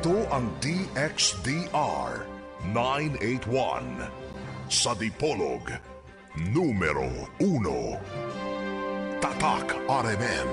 Ito ang DXDR 981 sa Dipolog, numero 1. Tatak RMN.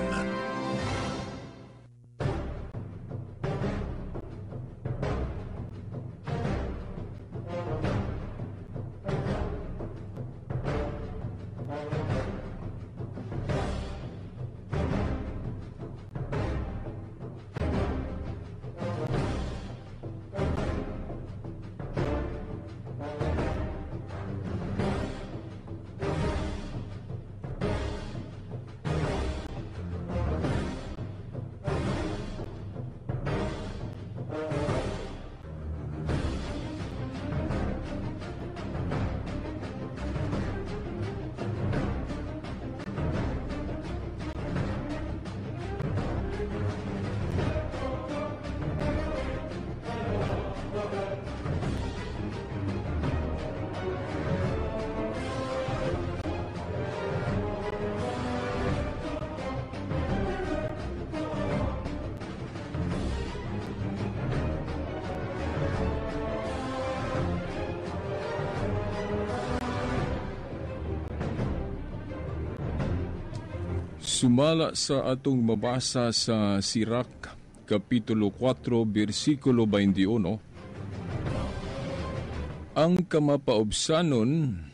Sumala sa atong mabasa sa Sirach, Kapitulo 4, versikulo 21, ang kamapaobsanon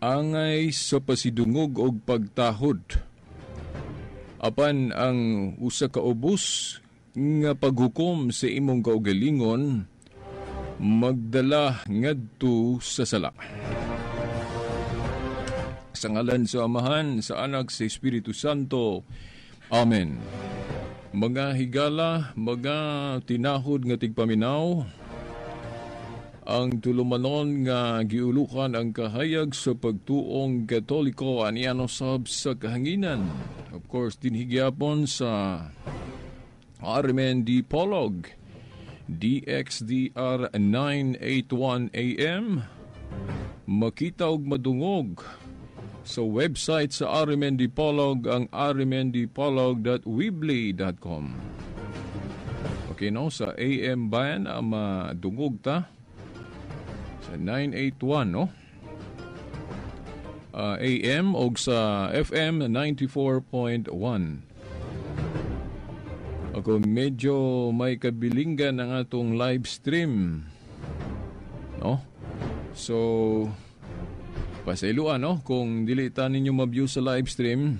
angay sa pasidungog og pagtahod, apan ang usa ka ubos nga paghukom sa imong kaugalingon magdala ngadto sa sala. Sa ngalan sa Amahan, sa Anak, sa Espiritu Santo. Amen. Mga higala, mga tinahod nga tigpaminaw, ang tulumanon nga giulukan ang kahayag sa pagtuong Katoliko aniano sab sa kahanginan. Of course, dinhigyapon sa RMN Dipolog, DXDR 981 AM, makita og madungog sa website sa RMN Dipolog, ang rmndipolog.weebly.com. Okay, no? Sa AM band, ang madungog ta sa 981, no? AM o sa FM 94.1. Ako medyo may kabilinggan ang atong live stream, no? So pasayloan, no? Kung dili ta ninyo ma-view sa live stream,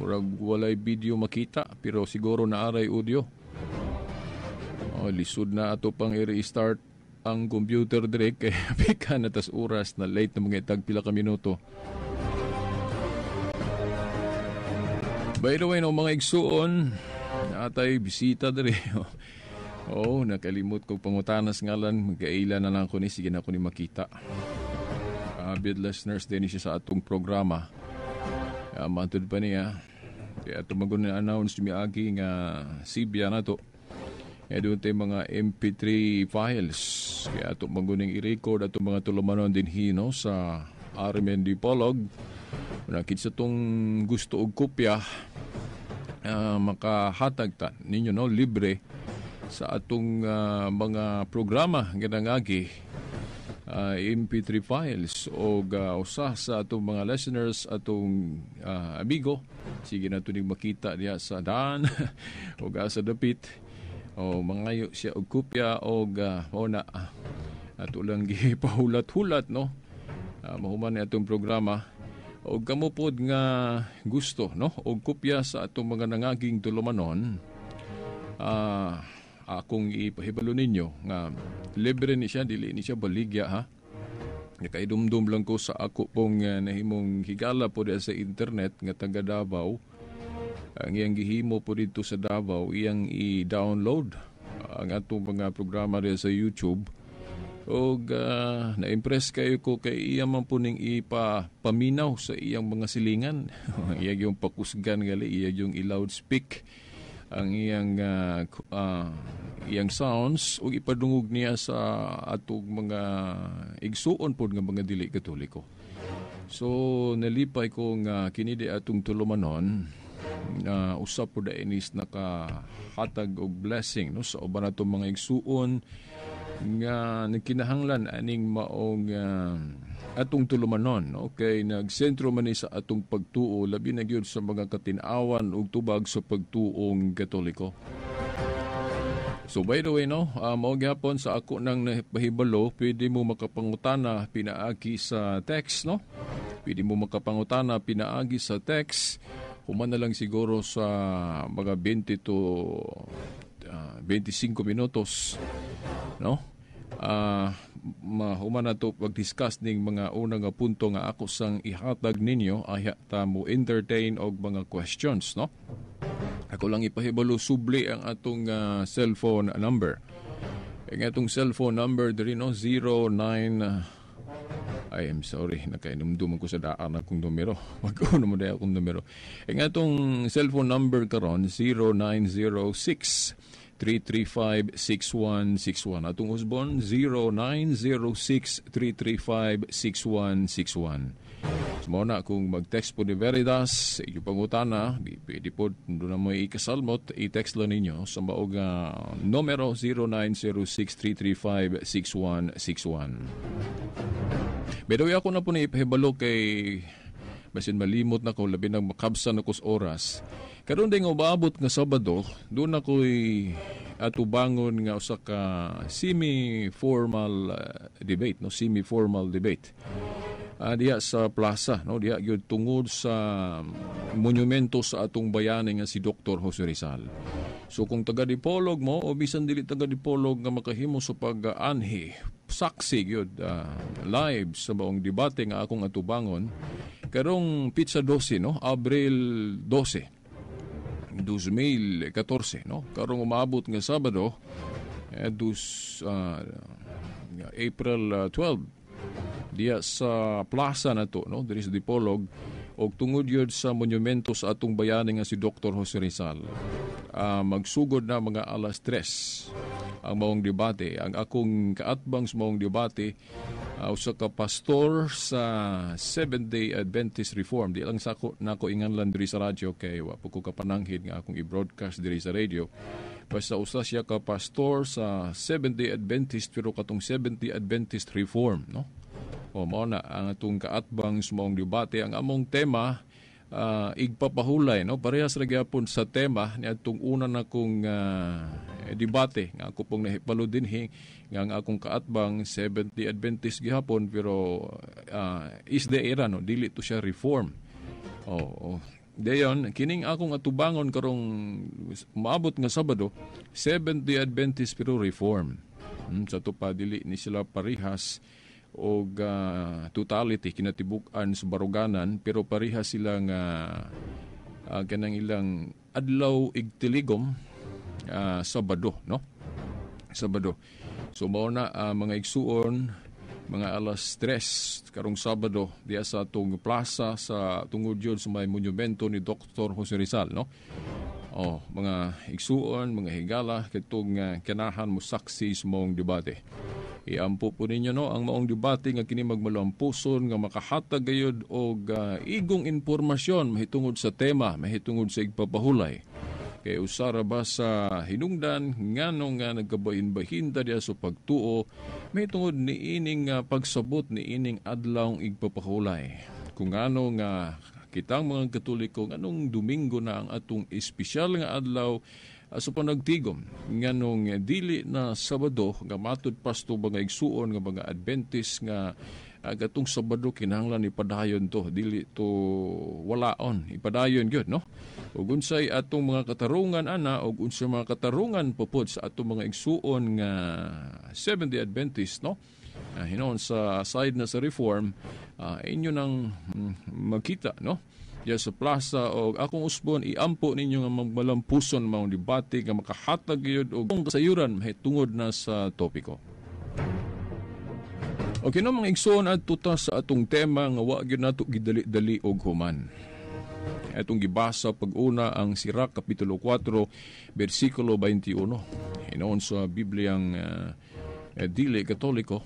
murag walay video makita, pero siguro naaray audio. Oh, lisod na ato pang i-restart ang computer direct kay pika na tas oras na late na mga itag pila ka minuto. By the way, no, mga igsuon, naatay bisita diri. Oh, nakalimot ko pangutanas ngalan, magkaila na lang ko ni, sige na ko ni makita. Avid listeners din siya sa atong programa. Matud pa niya. Kaya atong magun na-announce miagi nga Sibya na to. Kaya doon tayo mga MP3 files. Kaya atong maguning i-record atong mga tulumanon din hino sa RMN Dipolog. Nakit sa itong gusto og kopya, makahatag ta ninyo, no, libre sa atong mga programa nga nangagi MP3 files o usa sa atong mga listeners, atong amigo, sige na ning makita diya sa daan o sa dapit o mangayo siya og kopya og mao na ato lang gipahulat-hulat, no, mahuman ni atong programa og kamo pod nga gusto, no, og kopya sa atong mga nangaging tulumanon, akong ipahibalo ninyo nga libre ni siya, dili ni siya baligya, ha. Nakaidumdum lang ko sa ako pong nahimong higala po sa internet nga taga Davao. Ang iyang gihimo po dito sa Davao, iyang i-download ang atong mga programa diya sa YouTube. Og na-impress kayo ko kay iya man po ning ipapaminaw sa iyang mga silingan. Iya yung pakusgan gali, iya yung i-loudspeak ang iyang iyang sounds ug ipadungog niya sa atong mga igsuon pod nga mga dili Katoliko. So nalipay ko nga kini di atong tulumanon Usa po da inis nakahatag og blessing, no, sa uban nato mga igsuon nga nagkinahanglan aning maong atong tulumanon, no, kay nagsentro man ni sa atong pagtuo, labi na gyud sa mga katin-awan ug tubag sa pagtuong Katoliko. So by the way, no, mao gyapon sa ako nang nahibalo, pwede mo makapangutana pinaagi sa text, no? Pwede mo makapangutana pinaagi sa text. Human na lang siguro sa mga 20 to 25 minutos, no? Mahuman na to pag-discuss ning mga unang nga punto nga ako sang ihatag ninyo, ayha ta mo entertain og mga questions, no? Ako lang ipahibalo subli ang atong cellphone number. Ang atong cellphone number diri, no, 09, I am sorry, nakainumdum ko sa daan akong numero. Mag-uno mo dahil akong numero. Ang atong cellphone number karon, 0906 335 6161. Atong usbon, 0906 335 6161. So, mao na kung mag-text po ni Veritas, inyong pangutana, di, pwede po, doon na mo ikasalmot, i-text lang ninyo sa maog numero 0906-335-6161. By the way, ako na po na ipahibalo kay basin malimot na ko, labi nang makabsa na ko sa oras. Karon din umaabot nga Sabado, doon ako'y atubangon nga usa ka semi-formal debate, no, semi-formal debate. Diha sa plaza, no, diha gyud tungod sa monumento sa atong bayani nga si Dr. Jose Rizal. So kung taga Dipolog mo o bisan dili taga Dipolog nga makahimo sa pag-anhi, saksi gyud live sa maong debate nga akong atubangon karong petsa 12, no, Abril 12, 2014, no, karong umabot nga Sabado, April 12, diya sa plaza na to, no, diri sa Dipolog og tungod yun sa monumento sa atong bayani nga si Dr. Jose Rizal. Magsugod na mga alas 3 ang maong debate. Ang akong kaatbang sa maong debate, usa ka pastor sa Seventh-day Adventist Reform. Di lang sa ako nako inganlan diri sa radyo kay wa po ko kapananghid nga akong i-broadcast diri sa radio. Basta usa siya ka pastor sa Seventh-day Adventist, pero katong Seventh-day Adventist Reform, no? O mao na ang atong kaatbang sa maong debate. Ang among tema, igpapahulay, no, parehas ra gyapon sa tema ni atong una na kong debate nga ako pong nahipalo dinhi nga ang akong kaatbang Seventh-day Adventist gihapon, pero is the era, no, dili to siya reform. Oh. Dayon kining akong atubangon karong maabot nga Sabado, Seventh-day Adventist pero reform. Sa to pa dili ni sila parehas og totality kinatibuk-an sa baruganan, pero pareha sila nga kanang ilang adlaw igtiligom, Sabado, no, Sabado. So mao na, mga igsuon, mga alas 3 karong Sabado diya sa atong plaza sa tungod yun sa may monumento ni Dr. Jose Rizal, no. Oh, mga igsuon, mga higala, katong kanahan mo saksi sa maong debate. Iampo po ninyo, no, ang maong debate nga kini magmalampuson nga makahatag gayud og igong impormasyon mahitungod sa tema, mahitungod sa igpapahulay. Kay usara ba sa hinungdan nganong nga nagkabahin-bahin ta diya sa pagtuo mahitungod ni ining pagsabot ni ining adlawng igpapahulay. Kung ano nga kitang mga Katoliko, anong Domingo na ang atong espesyal nga adlaw sa panagtigom, nganong dili na Sabado nga matud pasto mga igsuon nga mga Adventist nga katong Sabado kinahanglan ipadayon to, dili to walaon, ipadayon gyud, no. Ug unsay atong mga katarungan ana, ug unsay mga katarungan pupod sa atong mga igsuon nga Seventh-day Adventist, no, hinon sa side na sa reform, inyo nang makita, no, diya sa plaza. O akong usbon, iampo ninyo nga magmalampuson maong debate nga makahatag gyud og kasayuran mahitungod na sa topiko. Okay no, mga igsoon, adto ta sa atong tema nga wa gyud nato gidali-dali og human. Atong gibasa pag-una ang Sirach Kapitulo 4 bersikulo 21. Hinoon sa Bibliang dili Katoliko,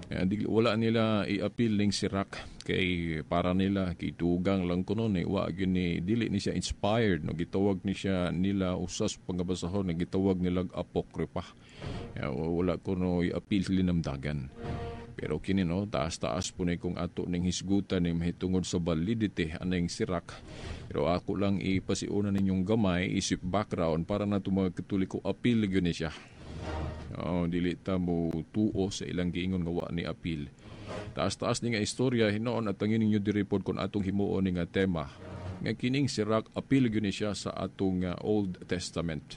dili, wala nila i-appeal ning Sirach. Kay para nila kitugang lang kuno ni, wa gyud ni, dili ni siya inspired, no? Gitawag ni siya nila usas pangabasahon nga gitawag nila apokripa. Ya, wala kuno i-appeal linamdagan. Pero kini, no, taas-taas po ni kung ato ning hisgutan ni mahitungod sa validity aning Sirach. Pero ako lang ipasiuna ninyong gamay isip background para nato mga Katoliko, appeal gyud ni siya. Oh, dili ta mo tuo sa ilang giingon nga wa ni appeal. Taas-taas ni nga istorya hinoon at tangin ninyo diri pod kung atong himuon ni nga tema nga kining Sirach appeal gyud ni siya sa atong Old Testament.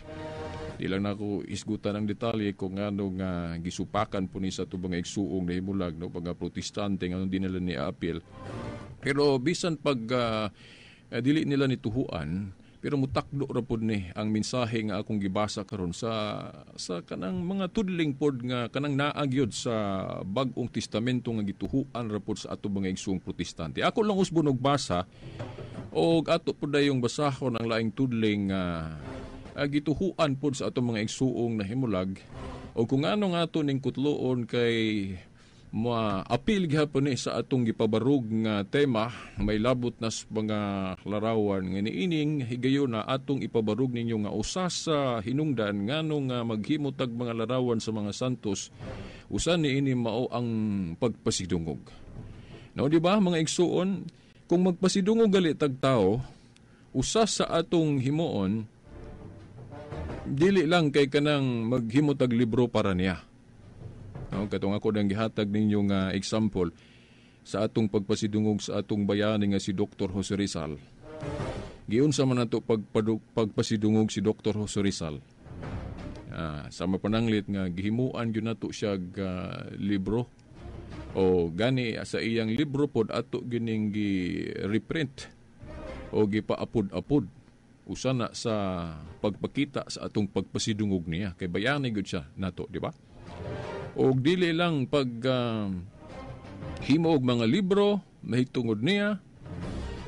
Di lang nako isgutan ang detalye kung ano nga gisupakan po ni sa atong mga igsuong na himulag, no, mga Protestante, nga di nila ni appeal. Pero bisan pag dili nila nituhuan, pero mutakdo ra pod ni ang mensahe nga akong gibasa karon sa kanang mga tudling pod nga kanang naa gyud sa Bag-ong Testamento nga gituhuan ra pod sa atong mga igsuong Protestante. Ako lang usbon og basa og ato pod dayong basahon ang laing tudling nga gituhuan pod sa atong mga igsuong nahimulag o kung ano nga ato ning kutloon kay ma-appeal gihapon ni sa atong gipabarog nga tema, may labot na sa mga larawan nga niining higayon na atong ipabarog ninyo nga usa sa hinungdan ngano nga maghimo tag mga larawan sa mga santos, usa niini mao ang pagpasidungog. No, di ba, mga igsuon, kung magpasidungog gali tag tao, usa sa atong himuon dili lang kay kanang maghimo tag libro para niya. No, katong ako nang gihatag ninyo nga example sa atong pagpasidungog sa atong bayani nga si Dr. Jose Rizal. Giunsa man nato pagpasidungog si Dr. Jose Rizal? Sa mapananglit nga gihimuan gyud nato siya libro. O gani sa iyang libro pod ato gining gi-reprint o gipaapod-apod, usa na sa pagpakita sa atong pagpasidungog niya kay bayani gyud siya nato, di ba? Og dili lang pag himo og mga libro mahitungod niya,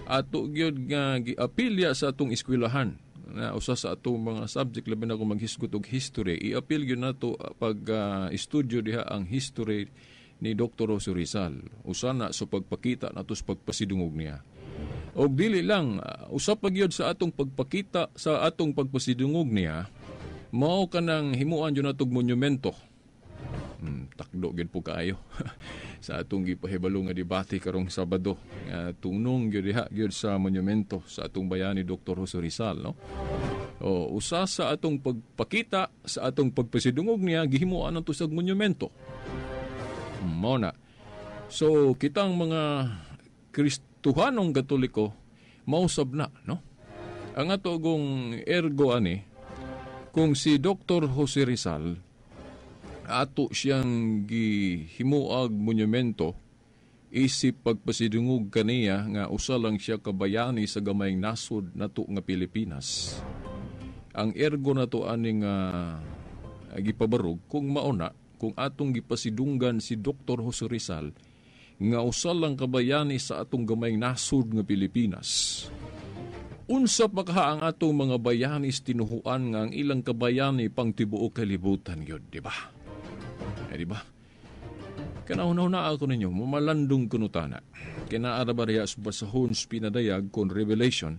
ato gyud nga giapilya sa atong eskwelahan na usa sa atong mga subject, labi na kung maghisgot og history, iapil gyud nato pag studio diha ang history ni Dr. Jose Rizal, usa na sa pagpakita nato sa pagpasidungog niya. Og dili lang, usa pa gyud sa atong pagpakita sa atong pagpasidungog niya mao kanang himuan gyud natog monumento. Takdo gyud po kaayo sa atong gipahibalo nga debate karong Sabado nga tunong gyud diha gyud sa monumento sa atong bayani Dr. Jose Rizal, no? O usa sa atong pagpakita sa atong pagpasidungog niya, gihimuan nato sa monumento. Mao na. So kitang mga Kristohanong Katoliko mausab na, no? Ang ato gong ergo ani, kung si Dr. Jose Rizal ato siyang gihimuag monumento isip pagpasidungog kaniya nga usa lang siya kabayani sa gamayng nasod nato nga Pilipinas. Ang ergo nato aning gipabarog, kung mauna, kung atong gipasidunggan si Dr. Jose Rizal nga usa lang kabayani sa atong gamayng nasod nga Pilipinas, unsa pa kaha ang atong mga bayani tinuhuan nga ang ilang kabayani pang tibuok kalibutan gyud, di ba? Di ba? Kanahuna-huna ako ninyo, mamalandong kunutana. Kinaara ba riya sa basahon sa pinadayag kon Revelation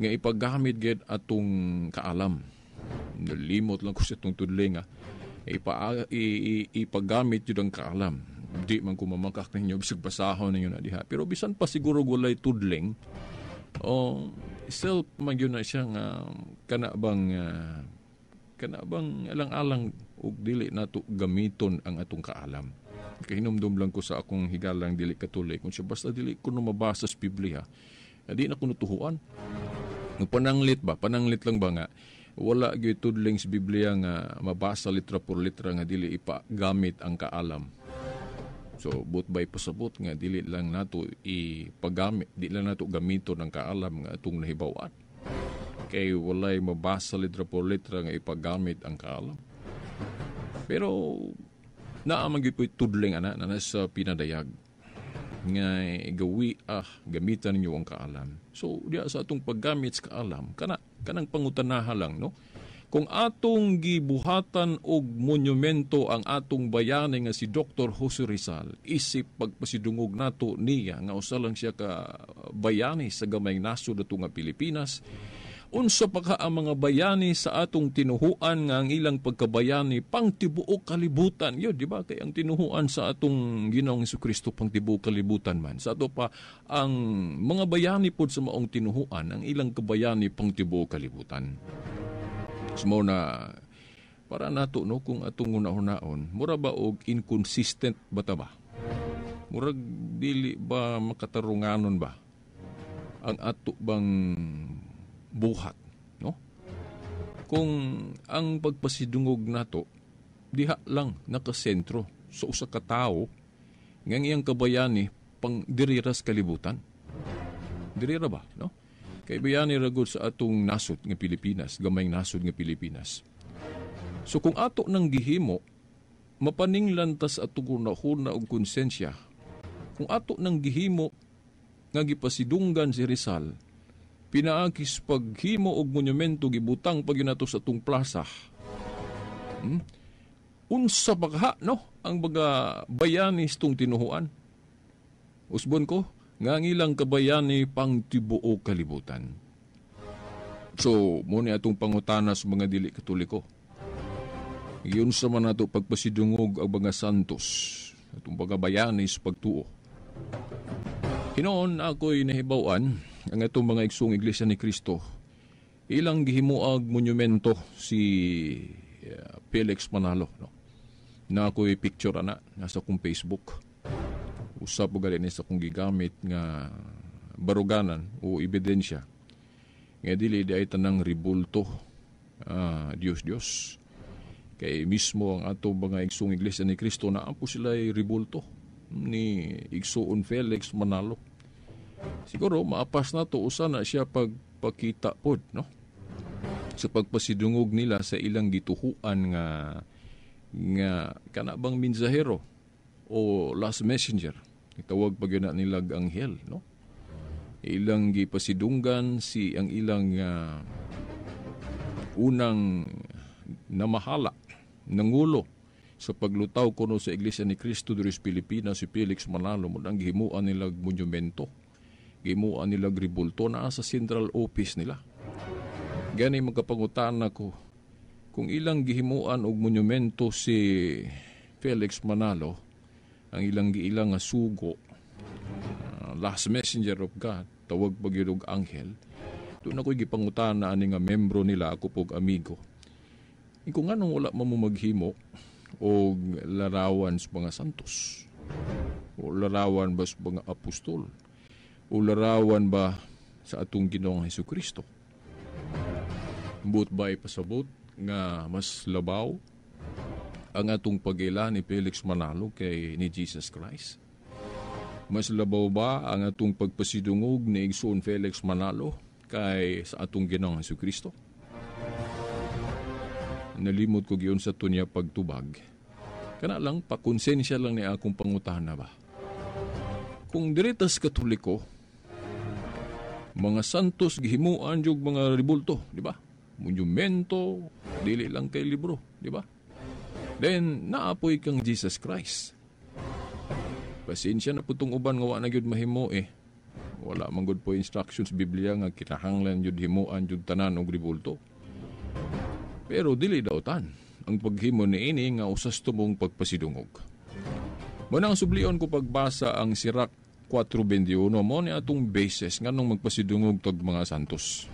nga ipagamit gyud atong kaalam. Nalimot lang ko sa itong tudling, ha. Ipagamit yun ang kaalam. Di man ko mamakak ninyo, bisag basahon ninyo na diha. Pero bisan pa siguro walay tudling, o self man yun na siya nga kana bang alang-alang ug dili nato gamiton ang atong kaalam. Kahinumdum lang ko sa akong higalang dili Katolik, kung siya basta dili ko no mabasa sa Biblia, di na ko natuhuan. Pananglit ba? Pananglit lang ba nga wala gyud tudling sa Biblia nga mabasa litra por litra nga dili ipagamit ang kaalam. So but by pasabot nga dili lang nato ipagamit, dili lang nato gamiton ang kaalam nga atong nahibaw-an. Kay walay mabasa litra por litra nga ipagamit ang kaalam. Pero naa man gyud po'y tudling ana na nasa pinadayag nga gawi gamitan ninyo ang kaalam. So diya sa atong paggamit sa kaalam, kanang pangutanaha lang, no? Kung atong gibuhatan og monumento ang atong bayani nga si Dr. Jose Rizal, isip pagpasidungog nato niya nga usa lang siya ka bayani sa gamayng nasod ato nga Pilipinas, unsa pa ka ang mga bayani sa atong tinuhuan nga ang ilang pagkabayani pang tibuok kalibutan. Yun, di ba? Kay ang tinuhuan sa atong Ginoong Hesukristo pang tibuok kalibutan man. Sa ato pa ang mga bayani pod sa maong tinuhuan, ang ilang kabayani pang tibuok kalibutan. So na para nato no, kung atong una-unaon, mura ba og inconsistent ba ta ba? Murag dili ba makatarunganon ba ang ato bang buhat, no? Kung ang pagpasidungog nato diha lang nakasentro sa usa ka tawo nga ang iyang kabayani pang diriras kalibutan. Dirira ba, no? Kay bayani ra gud sa atong nasod nga Pilipinas, gamayng nasod nga Pilipinas. So kung ato nang gihimo, mapaninglan tas atong hunahuna og konsensya. Kung ato nang gihimo nga gipasidunggan si Rizal, pinaagis paghimo og monumento gibutang pag nato sa atong plaza. Unsa pa ka, no? Ang baga bayani tong tinuhuan. Usbon ko nga ang ilang kabayani pang tibuok kalibutan. So, mo ni atong pangutana sa mga dili Katoliko. Iyon sa man nato pagpasidungog ang mga santos, atong pagabayani sa pagtuo. Hinoon ako'y nahibaw-an ang atong mga igsoong Iglesia ni Cristo. Ilang gihimuag monumento si Felix Manalo, no? Na ako'y picture ana nasa akong Facebook. Usap po gali ni sa akong gigamit nga baruganan o ebidensya nga dili di ay tanang ribulto, Diyos Diyos. Kay mismo ang ato mga igsoong Iglesia ni Cristo na ampo sila ay ribulto ni Igsoon Felix Manalo. Siguro maapas na to usa na siya pagpakita pod, no? Sa pagpasidungog nila sa ilang gituhuan nga nga kana bang mensahero o last messenger. Itawag pa gyud na nilag anghel, no? Ilang gipasidunggan si ang ilang unang namahala, nangulo sa paglutaw kuno sa Iglesia ni Cristo diri sa Pilipinas, si Felix Manalo, mo ang gihimuan nilag monumento, gihimuan nilag ribulto naa sa central office nila. Gani magkapangutan ako kung ilang gihimuan og monumento si Felix Manalo, ang ilang giilang nga sugo, last messenger of God, tawag pa gyud og anghel. Doon ako'y gipangutana ani nga membro nila, ako pog amigo. Iko nga nung wala mo maghimo og larawan sa mga santos, o larawan ba sa mga apostol, o larawan ba sa atong Ginoong Hesukristo. But ba ipasabot nga mas labaw ang atong pag-ila ni Felix Manalo kay ni Jesus Christ? Mas labaw ba ang atong pagpasidungog ni Igsoon Felix Manalo kay sa atong Ginoong Hesukristo? Nalimot ko giyon sa tunya pagtubag. Kana lang, pakonsensya lang ni akong pangutana ba? Kung diretas Katoliko, mga santos gihimuan jug mga ribulto, di ba? Monumento, dili lang kay libro, di ba? Then, naapoy kang Jesus Christ. Pasensya na po itong uban nga wa na gyud mahimo eh. Wala man gud po instructions Biblia nga kinahanglan jud himuan jud tanan og ribulto. Pero dili daw tan ang paghimo niini nga usas tumong pagpasidungog. Manang sublion ko pagbasa ang Sirach 4:21 mo ni atong basis nganong magpasidungog tag mga santos.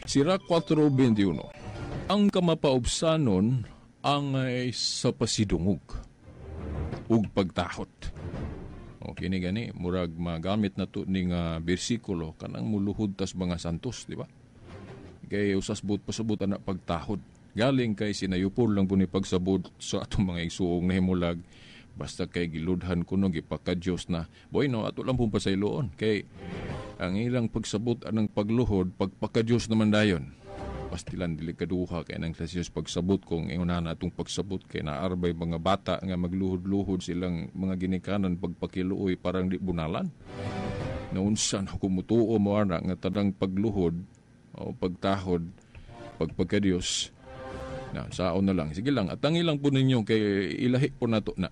Sirach 4:21. Ang kamapaubsanon angay sa pasidungog ug pagtahot. O kini gani murag magamit na to ning bersikulo kanang muluhod tas mga santos, di ba? Kay usas but pasabot ana pagtahod. Galing kay sinayupol lang po ni pagsabot sa atong mga igsuong nahimulag. Basta kay giludhan kuno gipaka-Dios na. Boy no, ato lang pong pasayloon kay ang ilang pagsabot anang pagluhod pagpaka-Dios naman dayon. Pastilan dili kaduha kay nang sa pagsabot kung ingon na atong pagsabot kay naarbay mga bata nga magluhod-luhod silang mga ginikanan pagpakiluoy parang di bunalan. Naunsan ako mutuo mo ana nga tanang pagluhod o pagtahod Pagpagka-Diyos na saon na lang. Sige lang, atangi lang po ninyo kay ilahi po nato na.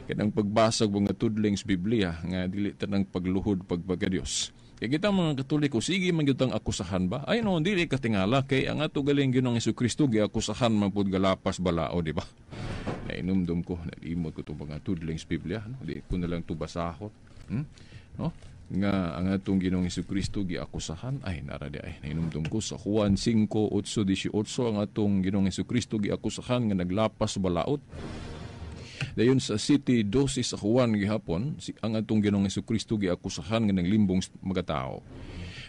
Kanang pagbasag mga tudling sa Biblia nga dili tanang pagluhod pagpagka-Diyos. Kay kita mga Katoliko, sige man gyud tang akusahan ba? Ay no, dili katingala kay ang ato galing Ginoong Hesukristo giakusahan man pud galapas balao, di ba? Nainumdum ko, nalimot ko itong mga tudling sa Biblia, no? Di ko na lang ito basahon. No? Nga ang atong Ginoong Hesukristo giakusahan, ay nara di ay nainumdum ko sa Juan 5:8-18 ang atong Ginoong Hesukristo giakusahan nga naglapas balaot. Dayon sa City 12 sa Juan gihapon, si ang atong Ginoong Hesukristo giakusahan nga naglimbong mga tao.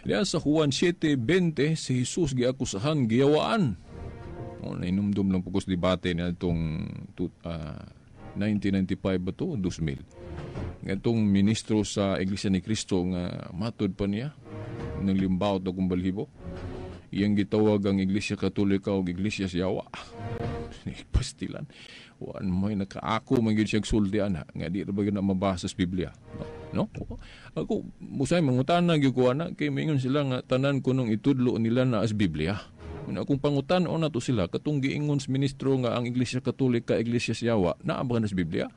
Diyan sa Juan 7:20 si Jesus giakusahan giyawaan. O, nainumdum lang po ko sa debate na itong 1995 ba to? 2000. Nga itong ministro sa Iglesia ni Cristo nga matod pa niya ng limbaot na balhibo. Iyang gitawag ang Iglesia Katolika o Iglesia Siyawa. Pastilan. Wan may nakaako man gyud siyang sulti ana nga di ra ba gyud na mabasa sa Biblia. No? Ako musay mangutana gyud ko ana kay mingon sila nga tanan kunong itudlo nila na as Biblia. Una akong pangutan-on na to sila katong giingon sa ministro nga ang Iglesia Katolika, Iglesia Siyawa, naa ba na sa Biblia?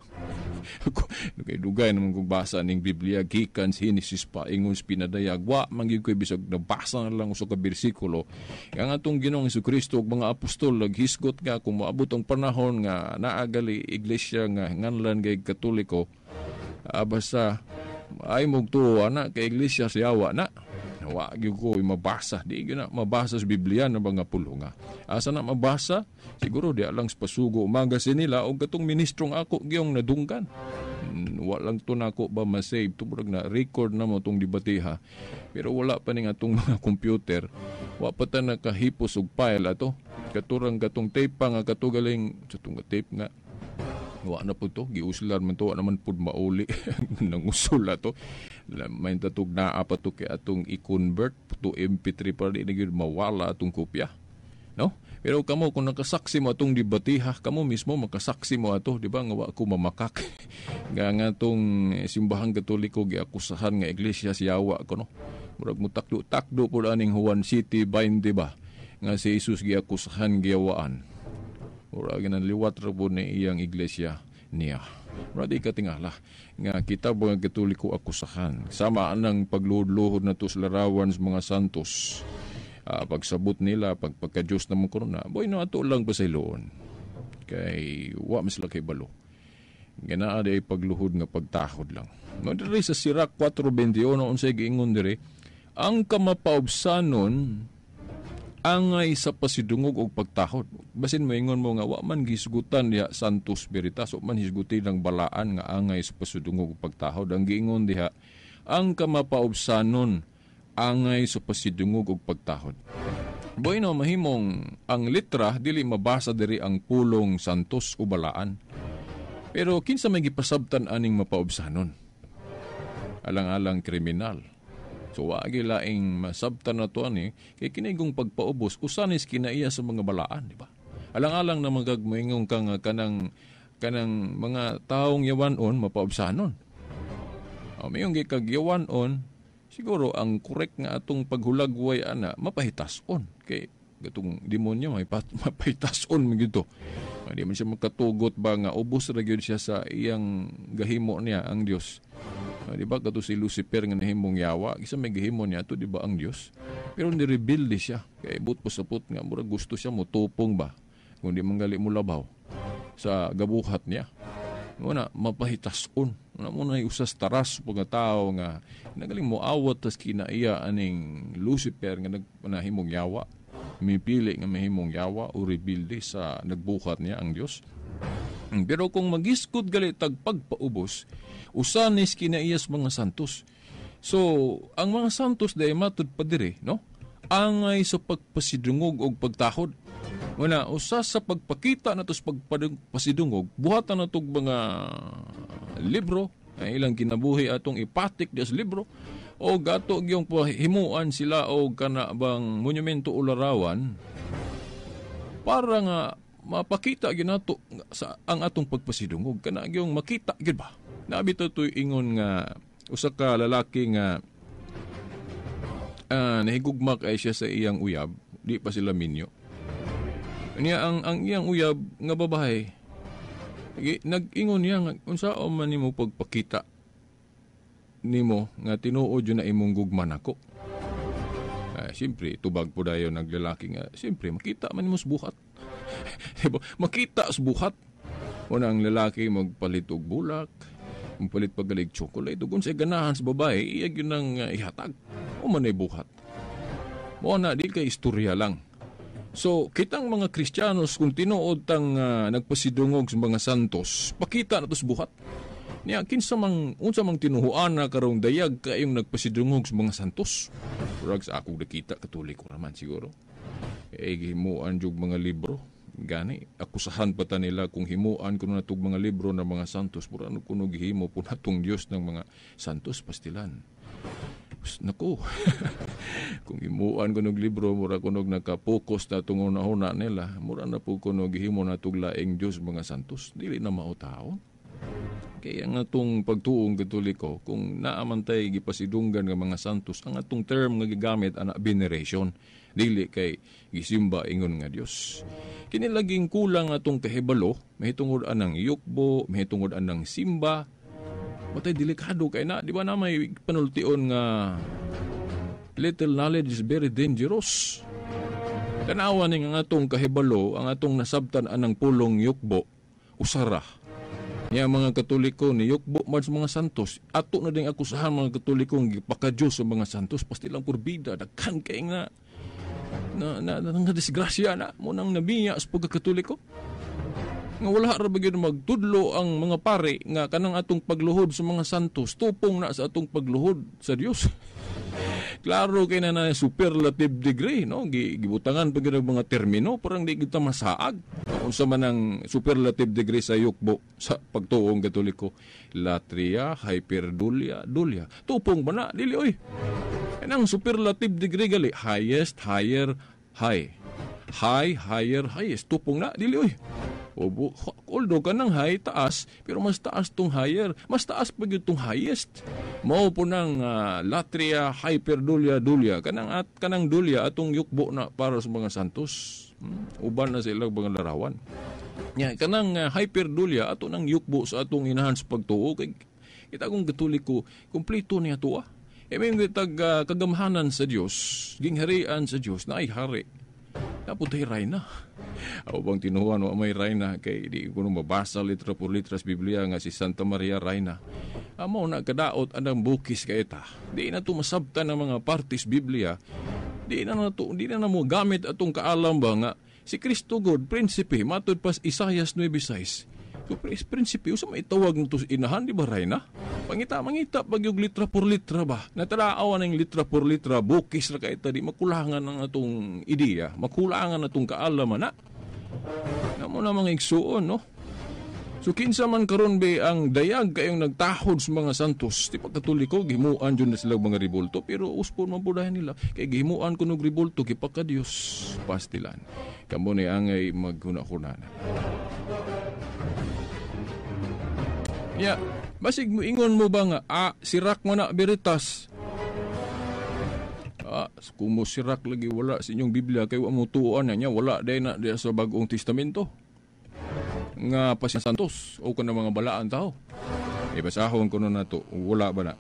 Kay dugay naman kong basa ning Biblia gikan sa Henesis pa ingon sa pinadayag, wa man gyud ko'y bisag nabasa na lang usa ka bersikulo. Ang atong Ginoong Hesukristo ug mga apostol naghisgot nga kung moabot ang panahon nga naagali iglesia nga nganlan kay Katoliko, basta ay mugtuo ana kay Iglesia Siyawa na. Wa gyud ko mabasa, di gyud na mabasa sa Biblia na mga pulong nga. Asa na mabasa? Siguro di lang sa Pasugo magazine nila o katong ministrong ako gyong nadunggan. Wa lang to nako ba ma-save to, murag na record na mo tong debateha. Pero wala pa ning atong mga computer. Wa pa ta nakahipos og file ato. Katurang katong tape pa nga katugaling sa tong tape nga wa na po to, giuslan man to, wa naman pud mauli nangusol na to. May tatug naa pa to kay atong i-convert to MP3 para di na gyud mawala atong kopya. No? Pero kamo kung nakasaksi mo atong debatiha, kamo mismo makasaksi mo ato, di ba nga wa ko mamakak. Nga nga atong simbahang Katoliko giakusahan nga iglesia siyawa ko, no. Murag mo takdo-takdo pud aning Juan City 20 ba nga si Jesus giakusahan giyawaan. Murag liwat ra po ni iyang iglesia niya. Murag di katingala nga kita mga Katoliko akusahan. Sama anang pagluhod-luhod na to sa larawan sa mga santos. Pagsabot nila, pagka-Diyos naman kuno na, boy no ato lang pasayloon. Kay wa man sila kay balo. Nga naa di ay pagluhod nga pagtahod lang. No, diri sa Sirach 4:21 unsay giingon diri, ang kamapaubsanon angay sa pasidungog og pagtahod. Basin moingon mo nga wa man gisgutan diha Santos Veritas, wa man hisguti ng balaan nga angay sa pasidungog og pagtahod. Ang giingon diha, ang kamapaubsanon angay sa pasidungog og pagtahod. Bueno, mahimong ang litra dili mabasa diri ang pulong santos o balaan. Pero kinsa may gipasabtan aning mapaubsanon? Alang-alang kriminal. So wagi laing masabtan na to ani kay kinigong pagpaubos usanis kinaiya sa mga balaan, di ba? Alang-alang na magagmoingong ka nga kanang mga taong yawanon mapaubsanon. O mayong gikag yawanon, siguro ang correct nga atong paghulagway ana mapahitason kay gatong demonyo may mapahitason man gyud to. Di man siya makatugot ba nga ubos ra gyud siya sa iyang gahimo niya ang Dios. Di ba kato si Lucifer nga nahimong yawa, isa may gahimo niya to, di ba ang Dios? Pero nirebelde siya kay but po sapot nga murag gusto siya motupong ba kung di man gali mo labaw sa gabuhat niya. Muna mapahitason. Muna muna usas taras pag tao nga nagaling mo awat tas kinaiya aning Lucifer nga nahimong yawa. Mipili nga mahimong yawa o rebelde sa nagbuhat niya ang Dios. Pero kung magiskod gali tag pagpaubos, usanis kinaiyas mga santos. So, ang mga santos day matud pa diri, no? Angay sa pagpasidungog og pagtahod. Muna, usa sa pagpakita nato sa pagpasidungog, buhatan natog mga libro, ay ilang kinabuhi atong ipatik des libro, o gato gyung himuan sila og kana bang monumento o larawan para nga mapakita gyud nato sa ang atong pagpasidungog, kana gyung makita gyud ba. Nabi to to'y ingon nga usa ka lalaki nga nahigugma kay siya sa iyang uyab. Di pa sila minyo. Niya ang iyang uyab nga babae, nag-ingon niya nga unsaon man nimo pagpakita nimo nga tinuod jud na imong gugma nako. Siyempre, tubag po dayon naglalaki nga, siyempre, makita man nimo sa buhat. Diba? Makita sa buhat. Una ang lalaki magpalit og bulak, magpalit pagalig chocolate, ug unsay ganahan sa babae, iya gyud nang ihatag. O man ay buhat. Mao na, di kay istorya lang. So, kitang mga Kristiyanos, kung tinuod tang nagpasidungog sa mga santos, pakita na to sa buhat. Niya, kinsa mang, unsa mang tinuhuan na karong dayag kayong nagpasidungog sa mga santos. Murag sa akong nakita, Katoliko raman siguro. Eh, gihimuan jug mga libro. Gani, akusahan pa ta nila kung himuan kuno natog mga libro ng mga santos. Mura ano kuno gihimo po natong Diyos ng mga santos, pastilan. Naku, kung himuan kuno og libro, mura kuno nakapokus na itong una-una nila, mura na po kuno gihimo natog laing Diyos mga santos. Dili na mao tao. Kaya ang atong pagtuong Katoliko, kung naamantay gipasidunggan nga mga santos, ang atong term nga gigamit ana veneration, dili kay gisimba ingon nga Dios. Kini laging kulang atong kahibalo, mahitungod anang yukbo, mahitungod anang simba. Matay delikado kay na, di ba na may panultion nga little knowledge is very dangerous. Tanawa ni nga atong kahibalo, ang atong nasabtan anang pulong yukbo, usara. Niya mga Katoliko ni yukbo man sa mga santos, ato na ding akusahan mga Katoliko nga gipaka-Diyos sa mga santos, pastilang purbida, daghan kay nga na disgrasya na mo nang nabiya sa pagkakatoliko. Nga wala ra ba gyud magtudlo ang mga pare nga kanang atong pagluhod sa mga santos tupong na sa atong pagluhod sa Dios. Klaro kay na na superlative degree, no? Gibutangan pa gyud ang mga termino parang di kita masaag. Unsa man ang superlative degree sa yukbo sa pagtuong Katoliko? Latria, hyperdulia, dulia. Tupong ba na? Dili oy. Kanang superlative degree gali, highest, higher, high. High, higher, highest. Tupong na, dili oy. Obo, although kanang high taas, pero mas taas tong higher, mas taas pa gyud tong highest. Mao po nang latria, hyperdulia, dulia. Kanang at kanang dulia atong yukbo na para sa mga santos. Uban na sa ilang mga larawan. Nya kanang hyperdulia ato nang yukbo sa atong inahan sa pagtuo kay kita kung Katoliko kumpleto niya tuwa. E may kitag kagamhanan sa Dios, gingharian sa Dios na ay hari. Naputay rayna. Ako bang tinuhan wa may rayna kay di ko mabasa litra por litra sa Biblia nga si Santa Maria rayna. Amo na kadaot anang bukis kay ta. Di na to masabtan ang mga partis Biblia. Di na na to, di na mo gamit atong kaalam ba nga si Kristo God prinsipe matud pas Isaias 9:6. So prinsipe usa maitawag nito sa inahan di ba rayna? Pangita mangita pag yung litra por litra ba? Natalaawan ang litra por litra bukis ra kay ta di makulangan ang atong ideya, makulangan atong kaalaman na. Namo na mga igsuon, no? So kinsa man karon be ang dayag kayong nagtahod sa mga santos, di pa Katoliko gihimuan jud na sila mga ribulto, pero uspon man pud nila kay gihimuan kuno og ribulto gipaka Dios pastilan. Kamo ni angay maghuna-huna na. Ya, basig mo ingon mo ba nga sirak mo na Veritas. Kung mo sirak lagi wala sa inyong Biblia kay wa mo tuoan na niya, wala day na diya sa Bagong Testamento nga pa si santos o kana mga balaan tao. Ibasahon ko na to, wala ba na?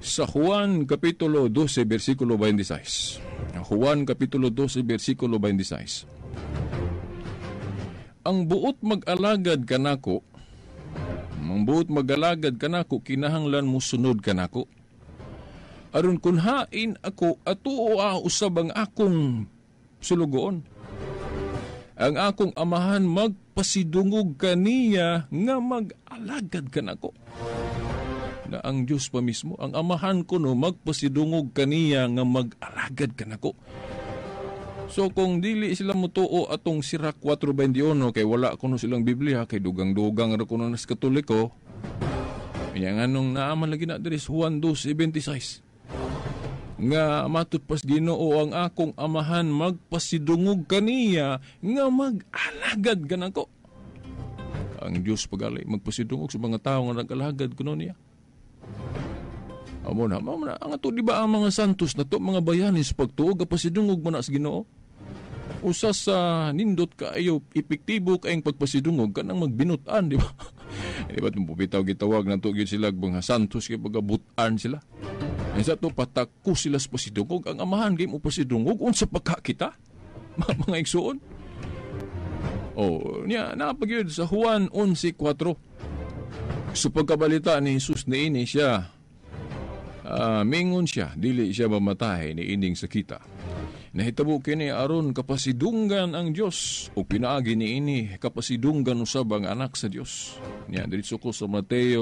Sa Juan Kapitulo 12, versikulo 26. Juan Kapitulo 12, versikulo 26. Ang buot mag-alagad kanako, ang buot mag-alagad kanako, kinahanglan mo sunod kanako. Aron kun hain ako, atuo usab ang akong sulugoon. Ang akong amahan magpasidungog kaniya nga mag-alagad kanako. Na ang Diyos pa mismo, ang amahan ko no magpasidungog kaniya nga mag-alagad kanako. So kung dili sila motuo atong Sirach 4:21 kay wala kuno silang Biblia kay dugang-dugang ra kuno nas Katoliko. Nya nganong naaman lagi na diri sa Juan 12:26. Nga matud pas Ginoo ang akong amahan magpasidungog kaniya nga mag-alagad kanako. Ang Dios pagali magpasidungog sa mga tawo nga nag-alagad kuno niya. Amo na, ang ato di ba ang mga santos na to, mga bayani sa pagtuo, gapasidungog man na sa Ginoo. Usa sa nindot kaayo epektibo kaayong pagpasidungog kanang magbinutan, di ba? Di ba itong bitaw gitawag na to gyud sila mga santos kay pagabutan sila. Sa to patako sila sa pasidungog, ang amahan kay mo pasidungog unsa pa ka kita? Mga igsuon. Oh, niya napagyud sa Juan 11:4. Sa pagkabalita ni Jesus niini siya, mingon siya, dili siya mamatay ni ining sakita. Nahitabo kini aron kapasidunggan ang Dios o pinaagi niini kapasidunggan usab ang anak sa Dios. Niya diretso ko sa Mateo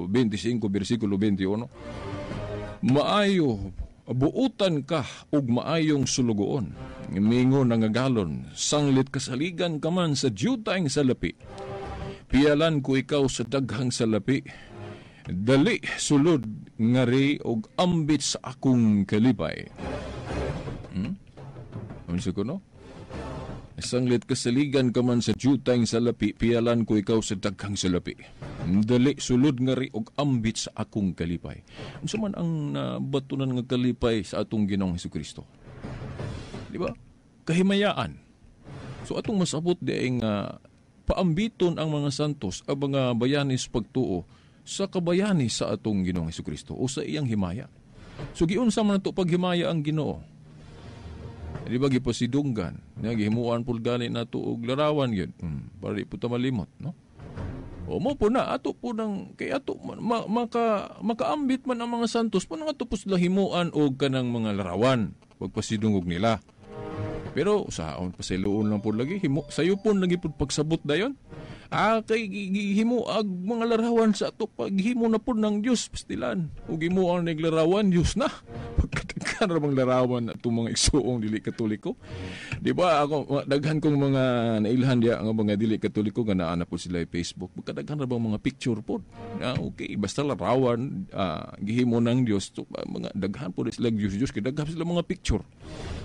25 bersikulo 21. Maayo buutan ka og maayong sulugoon. Mingon ang agalon, sanglit kasaligan ka man sa dyutang salapi. Piyalan ko ikaw sa daghang salapi. Dali sulod ngari og ambit sa akong kalipay. Unsa ko no? Sanglit kasaligan ka man sa dyutang salapi, piyalan ko ikaw sa daghang salapi. Dali sulod ngari og ambit sa akong kalipay. Unsa man ang nabatunan nga kalipay sa atong Ginoong Hesukristo? Di ba? Kahimayaan. So atong masabot di nga paambiton ang mga santos ang mga bayani sa pagtuo sa kabayani sa atong Ginoong Hesukristo o sa iyang himaya. So giunsa man nato paghimaya ang Ginoo? Di ba gipasidunggan? Nga gihimuan pud gani nato og larawan gyud. Para di po ta malimot, no? O mo po na ato po nang kay ato makaambit man ang mga santos po nang ato po sila himuan og kanang mga larawan pagpasidungog nila. Pero usahaon pasiluon lang po lagi himo sayo po lagi pud pagsabot dayon. Kay gihimo ag mga larawan sa ato paghimo na po ng Dios pastilan. Ug himuan nig larawan Dios na. Pagkatagkan ra bang larawan atong mga igsuong dili Katoliko. Di ba ako daghan kong mga nailhan diya nga mga dili Katoliko nga naa na po sila Facebook. Pagkadaghan ra bang mga picture pod. Okay, basta larawan gihimo ng Dios to, mga daghan po sila Dios Dios kay daghan sila mga picture.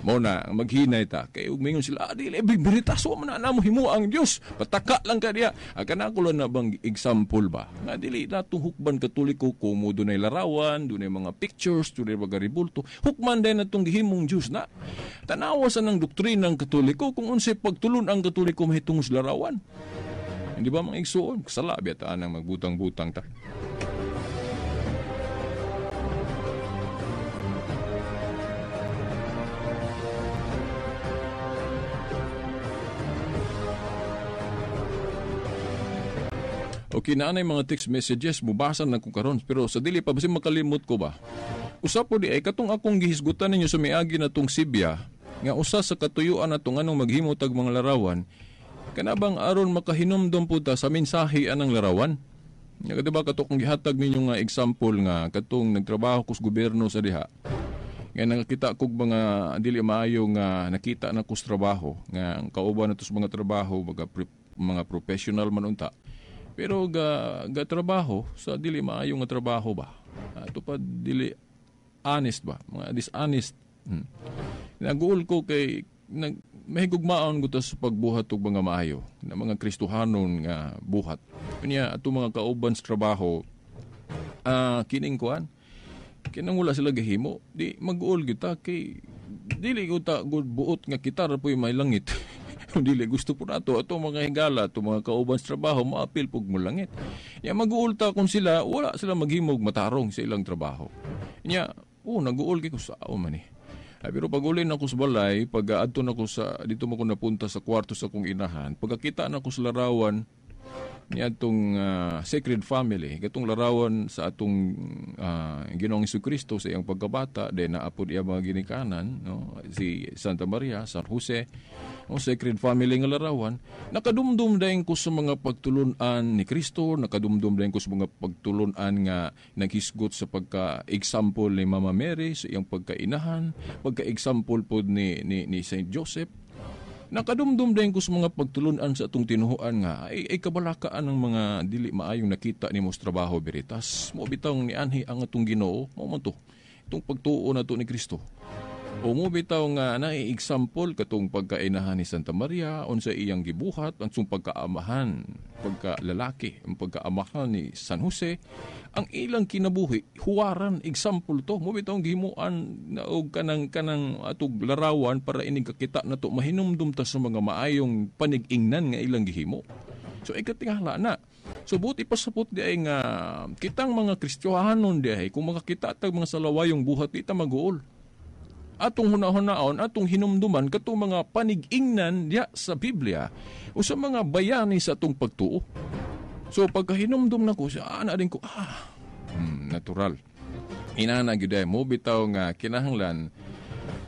Mao na maghinay ta kay ug mingon sila dili beritas wa man na mo himo ang Dios. Pataka lang ka diya. Kana ko lang na bang example ba? Nga dili natong hukban Katoliko kumo dunay larawan, dunay mga pictures, dunay mga ribulto. Hukman din natong gihimong Dios na. Tanawa sa nang doktrina ng Katoliko kung unsay pagtulon ang Katoliko mahitungod sa larawan. Hindi ba mga igsuon? Kasala biyataan ang magbutang-butang ta. Okay, naanay mga text messages, mubasa na ko karon pero sa dili pa basin makalimot ko ba. Usa po di ay katong akong gihisgutan ninyo sa miagi na tong Sibya nga usa sa katuyuan nato nganong maghimo tag mga larawan kanabang aron makahinumdom po ta sa mensahe anang larawan. Nga di ba katong gihatag ninyo nga example nga katong nagtrabaho ko sa gobyerno sa diha. Nga nakita kog mga dili maayo nga nakita na ko sa trabaho nga ang kauban nato sa mga trabaho mga professional man unta. Pero ga trabaho sa dili maayo nga trabaho ba? Ato pa dili honest ba? Mga dishonest. Naguol ko kay mahigugmaon ko ta sa pagbuhat og mga maayo na mga Kristohanon nga buhat. Unya ato mga kauban sa trabaho kining kuan kinang wala sila gahimo di mag-uol kita kay dili ko ta good buot nga kita ra poy may langit. Dili gusto po nato ato mga higala ato mga kauban sa trabaho maapil pug mo langit. Nya mag-uol ta kung sila wala sila maghimog matarong sa ilang trabaho. Nya nag-uol kay ko sao man eh. Ay, pero pag uli na ako sa balay, pag adto na ko sa dito mo ko napunta sa kwarto sa akong inahan, pagkakita na ko sa larawan ni atong Sacred Family, katong larawan sa atong Ginoong Hesukristo sa iyang pagkabata, then naapod iya mga ginikanan, no? Si Santa Maria, San Jose, no? Sacred Family nga larawan, nakadumdum dayon ko sa mga pagtulun-an ni Kristo, nakadumdum dayon ko sa mga pagtulun-an nga naghisgot sa pagka-example ni Mama Mary sa iyang pagkainahan, pagka-example pod ni Saint Joseph. Nakadumdum din ko sa mga pagtulunan sa atong tinuhuan nga ay kabalakaan ng mga dili maayong nakita nimo sa trabaho beritas. Mo bitawng nianhi ang atong Ginoo, mao man to. Itong pagtuo nato ni Kristo. O mo bitaw nga na-example katong pagkainahan ni Santa Maria, unsa iyang gibuhat, ang pagkaamahan, pagkalalaki, ang pagkaamahan ni San Jose, ang ilang kinabuhi, huwaran, example to. Mo bitaw gihimuan na og kanang kanang atog larawan para inig kakita nato mahinumdum ta sa mga maayong panig-ingnan nga ilang gihimo. So ikatingala na. So buti pasapot di ay nga kitang mga Kristiyanon di ay kung makakita tag mga salawayong buhat di ta mag-uol. Atong hunahunaon, atong hinumduman katong mga panig-ingnan diya sa Biblia o sa mga bayani sa atong pagtuo. So pagkahinumdum nako siya, ana din ko, natural. Inana gyud ay mo bitaw nga kinahanglan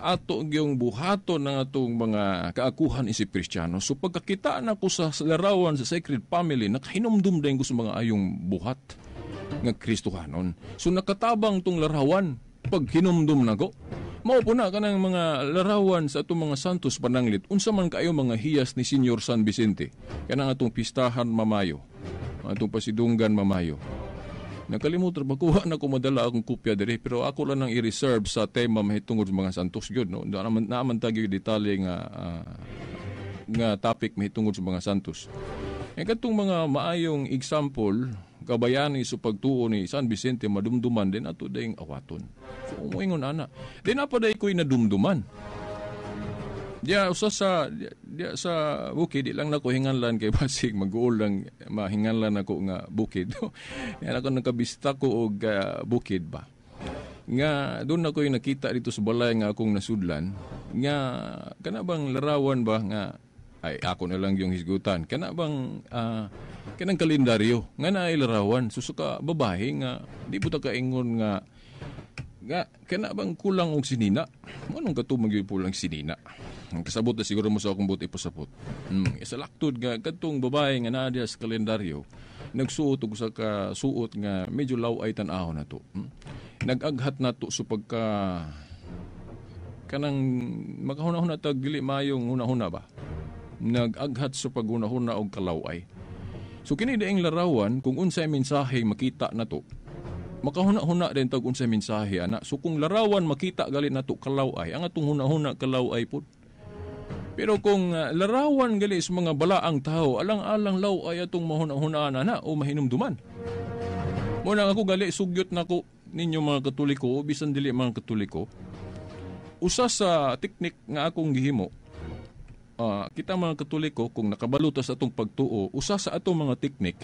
ato gyung buhaton ng atong mga kaakuhan isip Kristiyano. So pagkakita nako sa larawan sa Sacred Family, nakahinumdum din ko sa mga ayong buhat nga Kristohanon. So nakatabang tong larawan pag hinumdum nako. Mao po na kanang mga larawan sa atong mga santos pananglit. Unsa man kaayo mga hiyas ni Senyor San Vicente. Kanang atong pistahan mamayo, atong pasidunggan mamayo. Nakalimutan ba kuha na ko madala akong kopya diri, pero ako lang nang i-reserve sa tema mahitungod sa mga santos gyud, no. Naaman tag yung detalye nga nga topic mahitungod sa mga santos. E katong mga maayong example kabayani sa pagtuo ni San Vicente madumduman din ato ding awaton. So umuingon ana. Din apa day ko'y nadumduman. Diya usa sa diya sa bukid di lang nako hinganlan kay basig mag-uol lang mahinganlan ako nga bukid. Yan ako nakabista ko og bukid ba. Nga doon ako yung nakita dito sa balay nga akong nasudlan nga kana bang larawan ba nga ay ako na lang yung hisgutan. Kana bang kanang kalendaryo nga naay larawan susuka babae nga di po ta kaingon nga nga kana bang kulang og sinina? Manong katumag gyud pulang sinina? Ang kasabot na siguro mo sa akong buti pasabot. Isalaktod nga kadtong babae nga naa diha sa kalendaryo nagsuot og usa ka suot nga medyo law-ay tan-awon nato. Nag-aghat nato sa pagka kanang makahuna-huna tag dili maayong huna-huna ba? Nag-aghat sa paghuna-huna og kalaway. So kini daing larawan kung unsay mensahe makita nato. Makahuna-huna din tag unsay mensahe ana. So kung larawan makita gali nato kalaway, ang atong huna-huna kalaway pud. Pero kung larawan gali sa mga balaang tao, alang-alang laway atong mahuna-hunaan ana o mahinumduman. Mo nang ako gali sugyot nako ninyo mga Katoliko, bisan dili mga Katoliko. Usa sa teknik nga akong gihimo, kita mga Katoliko kung nakabalo ta sa atong pagtuo, usa sa atong mga teknik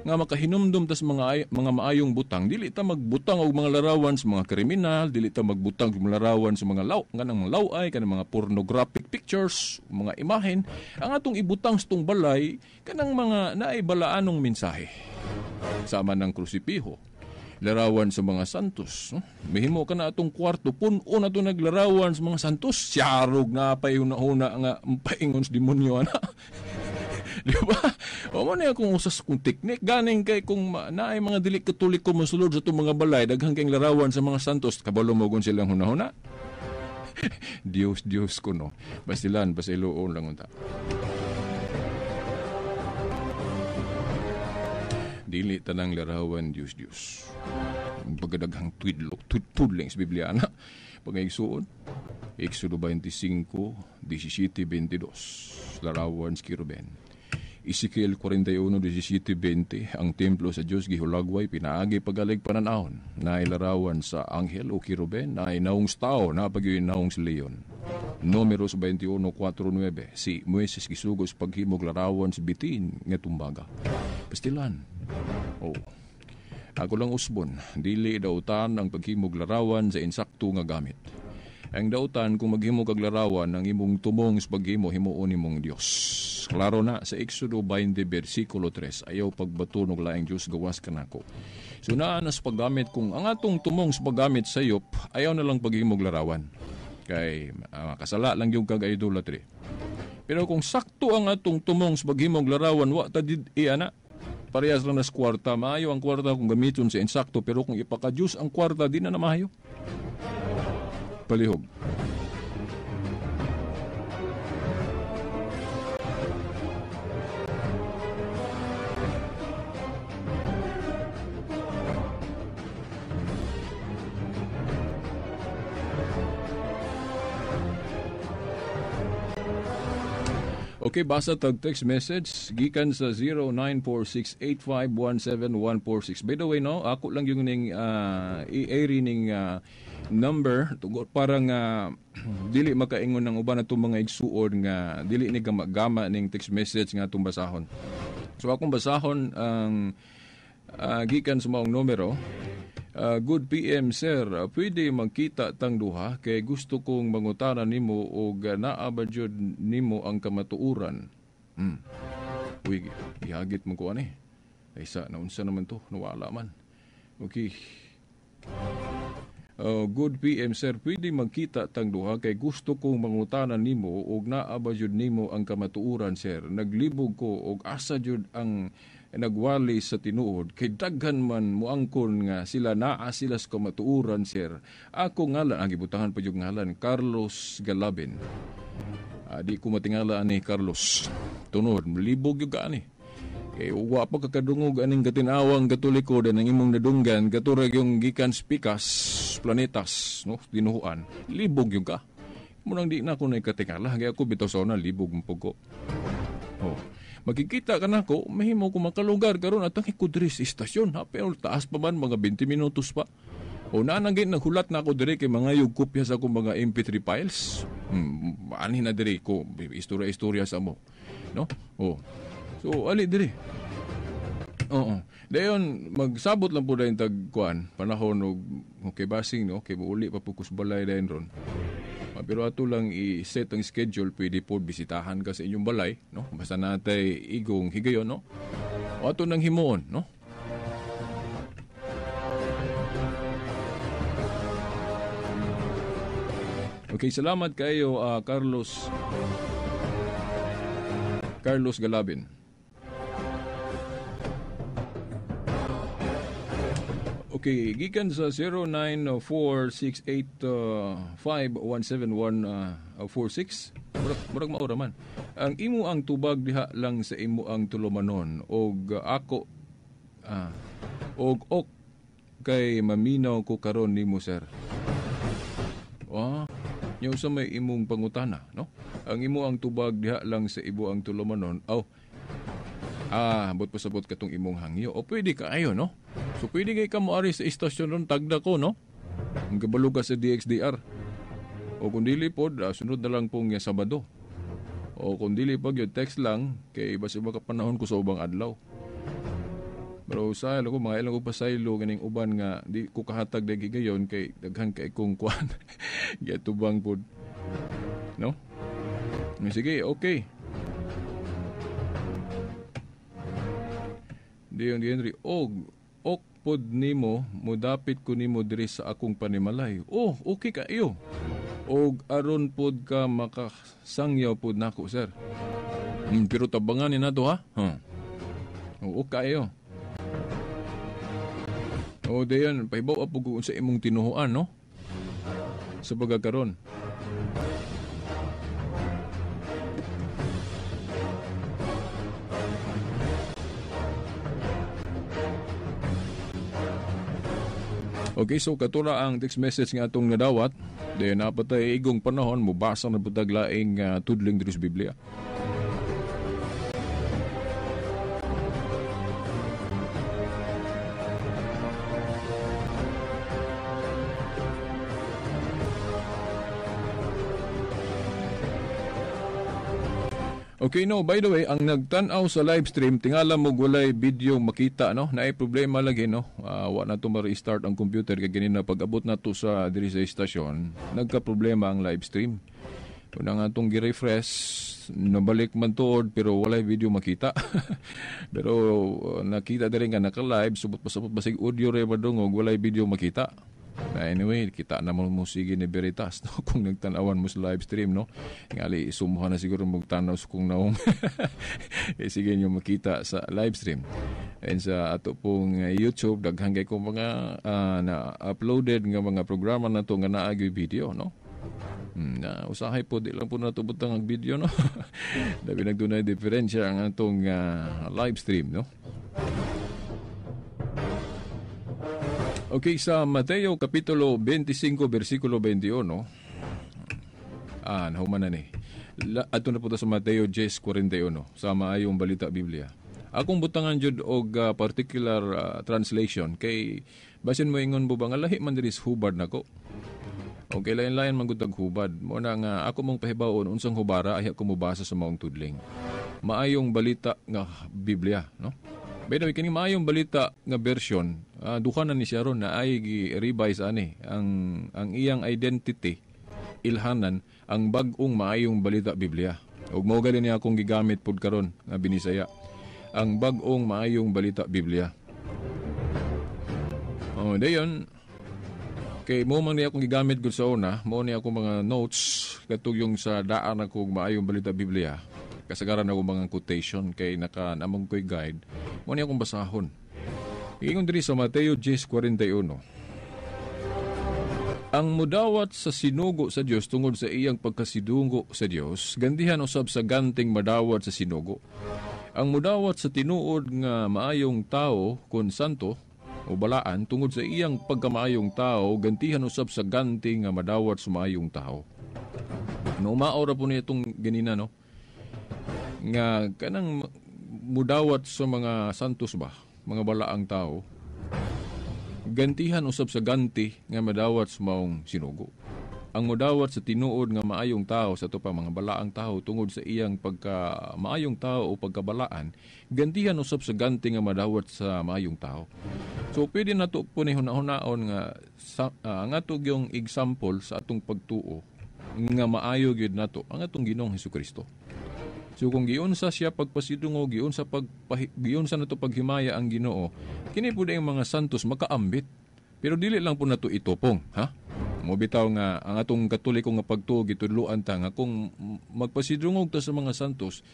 nga makahinumdum tas mga maayong butang, dili ta magbutang og mga larawan sa mga kriminal, dili ta magbutang og mga larawan sa mga law, kanang mga laway, kanang mga pornographic pictures, mga imahen. Ang atong ibutang sa tong balay kanang mga naay balaanong mensahe. Sama ng krusipiho, larawan sa mga santos. No? Mihimo ka na atong kwarto, puno na ito naglarawan sa mga santos. Siyarog na pa'y huna-huna nga paingon sa demonyo, ana. Di ba? O mo na akong usas kong teknik. Ganing kay kung naay mga dili Katoliko mosulod sa itong mga balay, daghang kayong larawan sa mga santos, kabalo mo kung silang huna-huna. Diyos, Diyos ko, no. Basilan, basiloon lang unta. Dili tanang larawan, Diyos, Diyos. Pagkadaghang tudling sa Biblia, na. Pagkaigsuon, Exodo 25, 17, 22, larawan sa Kiruben. Ezekiel 41, 17, 20, ang templo sa Diyos gihulagway, pinaagi pagalig pananahon, na ilarawan sa anghel o kiruben, na inaong sa tao, na pag-iwi naong sa leon. Números 21, 4, 9, si Moises gisugos paghimog larawan sa bitin nga tumbaga. Pastilan. Oh. Ako lang usbon, dili dautan ang paghimog larawan sa insakto nga gamit. Ang dautan kung maghimo kag larawan ang imong tumong sa paghimo, himuon nimong Dios. Klaro na sa Exodo 20 versikulo 3, ayaw pagbato og laing Dios gawas kanako. So naa na sa paggamit kung ang atong tumong sa paggamit sa sayop, ayaw na lang paghimog larawan. Kay kasala lang yung kag idolatry. Pero kung sakto ang atong tumong sa paghimog larawan, wa ta did ana. Parehas lang nas kwarta, maayo ang kwarta kung gamiton sa insakto, pero kung ipaka-Diyos ang kwarta, di na maayo. Palihog. Okay, basa tag text message gikan sa 0946851746. By the way, no, ako lang yung ning i-air ning number tungod parang dili makaingon ng uban atong mga igsuon nga dili ni gama ning text message nga atong basahon. So akong basahon ang gikan sa maong numero. Good PM sir, pwede magkita tang duha kay gusto kong mangutana nimo og naa ba jud nimo ang kamatuoran. Uy, gihagit man ko ani. Ay sa naunsa naman to, nawala man. Okay. Good PM sir, pwede magkita tang duha kay gusto kong mangutana nimo og naa ba jud nimo ang kamatuoran sir. Naglibog ko og asa jud ang nagwali sa tinuod kay daghan man moangkon nga sila naa sila sa kamatuoran sir. Ako ngalan, ang gibutangan pa jud ngalan, Carlos Galabin. Di ko matingala ani Carlos. Tunod libog gyud ka ani. Kay wa pa kakadungog aning katinawang Katoliko din ang imong nadunggan katurag yung gikan spikas planetas no tinuhuan. Libog gyud ka. Munang di na ako naikatingala kay ako bitaw sa una libog man pud ko. Oh. Makikita ka na ko, mahimo ko makalugar karon atang ikudris istasyon ha, pero taas pa man mga 20 minutos pa. O naanang naghulat na ako diri kay mga yug kopya sa akong mga MP3 files. Ani na diri ko istorya-istorya sa mo. No? Oh. So ali diri. Oo. Dayon magsabot lang po dayon tag kuan panahon og okay basing no kay muuli pa po kus balay dayon ron. Pero ato lang i-set ang schedule, pwede po bisitahan ka sa inyong balay, no? Basta natay igong higayon, no? O ato nang himuon, no? Okay, salamat kayo, Carlos Galabin. Okay, gikan sa 0946851746. Murag maura man. Ang imo ang tubag diha lang sa imo ang tulumanon og ako og ok kay maminaw ko karon nimo sir. Nyo sa may imong pangutana, no? Ang imo ang tubag diha lang sa imo ang tulumanon. Oh. Bot pasabot katong imong hangyo. O pwede kaayo, no? So pwede kay ka moari sa istasyon ron tagda ko, no? Ang kabalo ka sa DXDR. O kung dili pod, sunod na lang pong Sabado. O kung dili pag yun, text lang kay basta baka panahon ko sa ubang adlaw. Pero sa ko mga ilang ko pasaylo ganing uban nga di ko kahatag dagi gayon kay daghan kay kong kuan. Giatubang pod. No? Sige, okay. Diyon Henry, og ok pod nimo modapit ko nimo diri sa akong panimalay. Oh, okay kayo. Og aron pod ka makasangyaw pod nako, sir. Pero tabangan ni nato ha. Huh. Oo kayo. O dayon pahibaw po kung sa imong tinuhuan, no? Sa pagkakaron. Okay, so katura ang text message nga atong nadawat. Dayon napatay igong panahon mobasa na putag laing tudling diri sa Biblia. Okay, no, by the way, ang nagtan-aw sa live stream, tingala mo walay video makita, no? Naay problema lagi, no? Wa na to ma-restart ang computer kay ganina pag-abot na to sa diri sa istasyon, nagka-problema ang live stream. Una nga itong gi-refresh, nabalik man tuod pero walay video makita. Pero nakita diri nga naka-live, subot pa sabot basig audio re madungog, walay video makita. Anyway, kita naman mo sige ni Veritas, no? Kung nagtanawan mo sa live stream, no? Ngali, sumuha na siguro magtanaw sa kung naong. Eh, sige nyo makita sa live stream. And sa ato pong YouTube, daghan kay kong mga na-uploaded nga mga programa na to nga naagyo'y video, no? Na usahay po, di lang po natubot ang video, no? Dabi nagdunay diferensya ang atong live stream, no? Okay, sa Mateo Kapitulo 25, versikulo 21. Nahuman na ni. Adto na po ta sa Mateo 10:41 sa Maayong Balita Biblia. Akong butangan jud og particular translation kay basin mo ingon mo ba nga lahi man diri sa hubad nako. Okay, lain-lain man gud tag hubad. Mo na nga ako mong pahibaon unsang hubara ay ako mobasa sa maong tudling. Maayong Balita nga Biblia, no? By the way, kining Maayong Balita nga version, duha na ni siya ron na ay gi-revise ani ang iyang identity ilhanan ang bag-ong Maayong Balita Biblia. Ug mao gali niya akong gigamit pud karon nga binisaya. Ang bag-ong Maayong Balita Biblia. Oh, dayon kay mo man niya akong gigamit gud sa una, mo niya akong mga notes katong yung sa daan akong Maayong Balita Biblia. Kasagaran ako mga quotation kay naka namong koy guide. Mo niya akong basahon. Ingon diri sa Mateo 10:41. Ang mudawat sa sinugo sa Dios tungod sa iyang pagkasidunggo sa Dios, gandihan usab sa ganting madawat sa sinugo. Ang mudawat sa tinuod nga maayong tao kun santo o balaan tungod sa iyang pagkamaayong tao, gantihan usab sa ganting nga madawat sa maayong tao. No, maora po niya itong ganina, no? Nga kanang mudawat sa mga santos ba, mga balaang tao, gantihan usab sa ganti nga madawat sa maong sinugo. Ang mudawat sa tinuod nga maayong tao sa ato pa mga balaang tao tungod sa iyang pagka maayong tao o pagkabalaan, gantihan usab sa ganti nga madawat sa maayong tao. So pwede nato po ni hunahunahon nga ang ato yung example sa atong pagtuo nga maayo gyud nato ang atong Ginoong Hesukristo. So kung giunsa siya pagpasidungo, giunsa nato paghimaya ang Ginoo, kini pud ang mga santos makaambit. Pero dili lang po nato itupong, ha? Mobitaw nga ang atong Katoliko nga pagtuo gitudloan ta nga kung magpasidungog ta sa mga santos,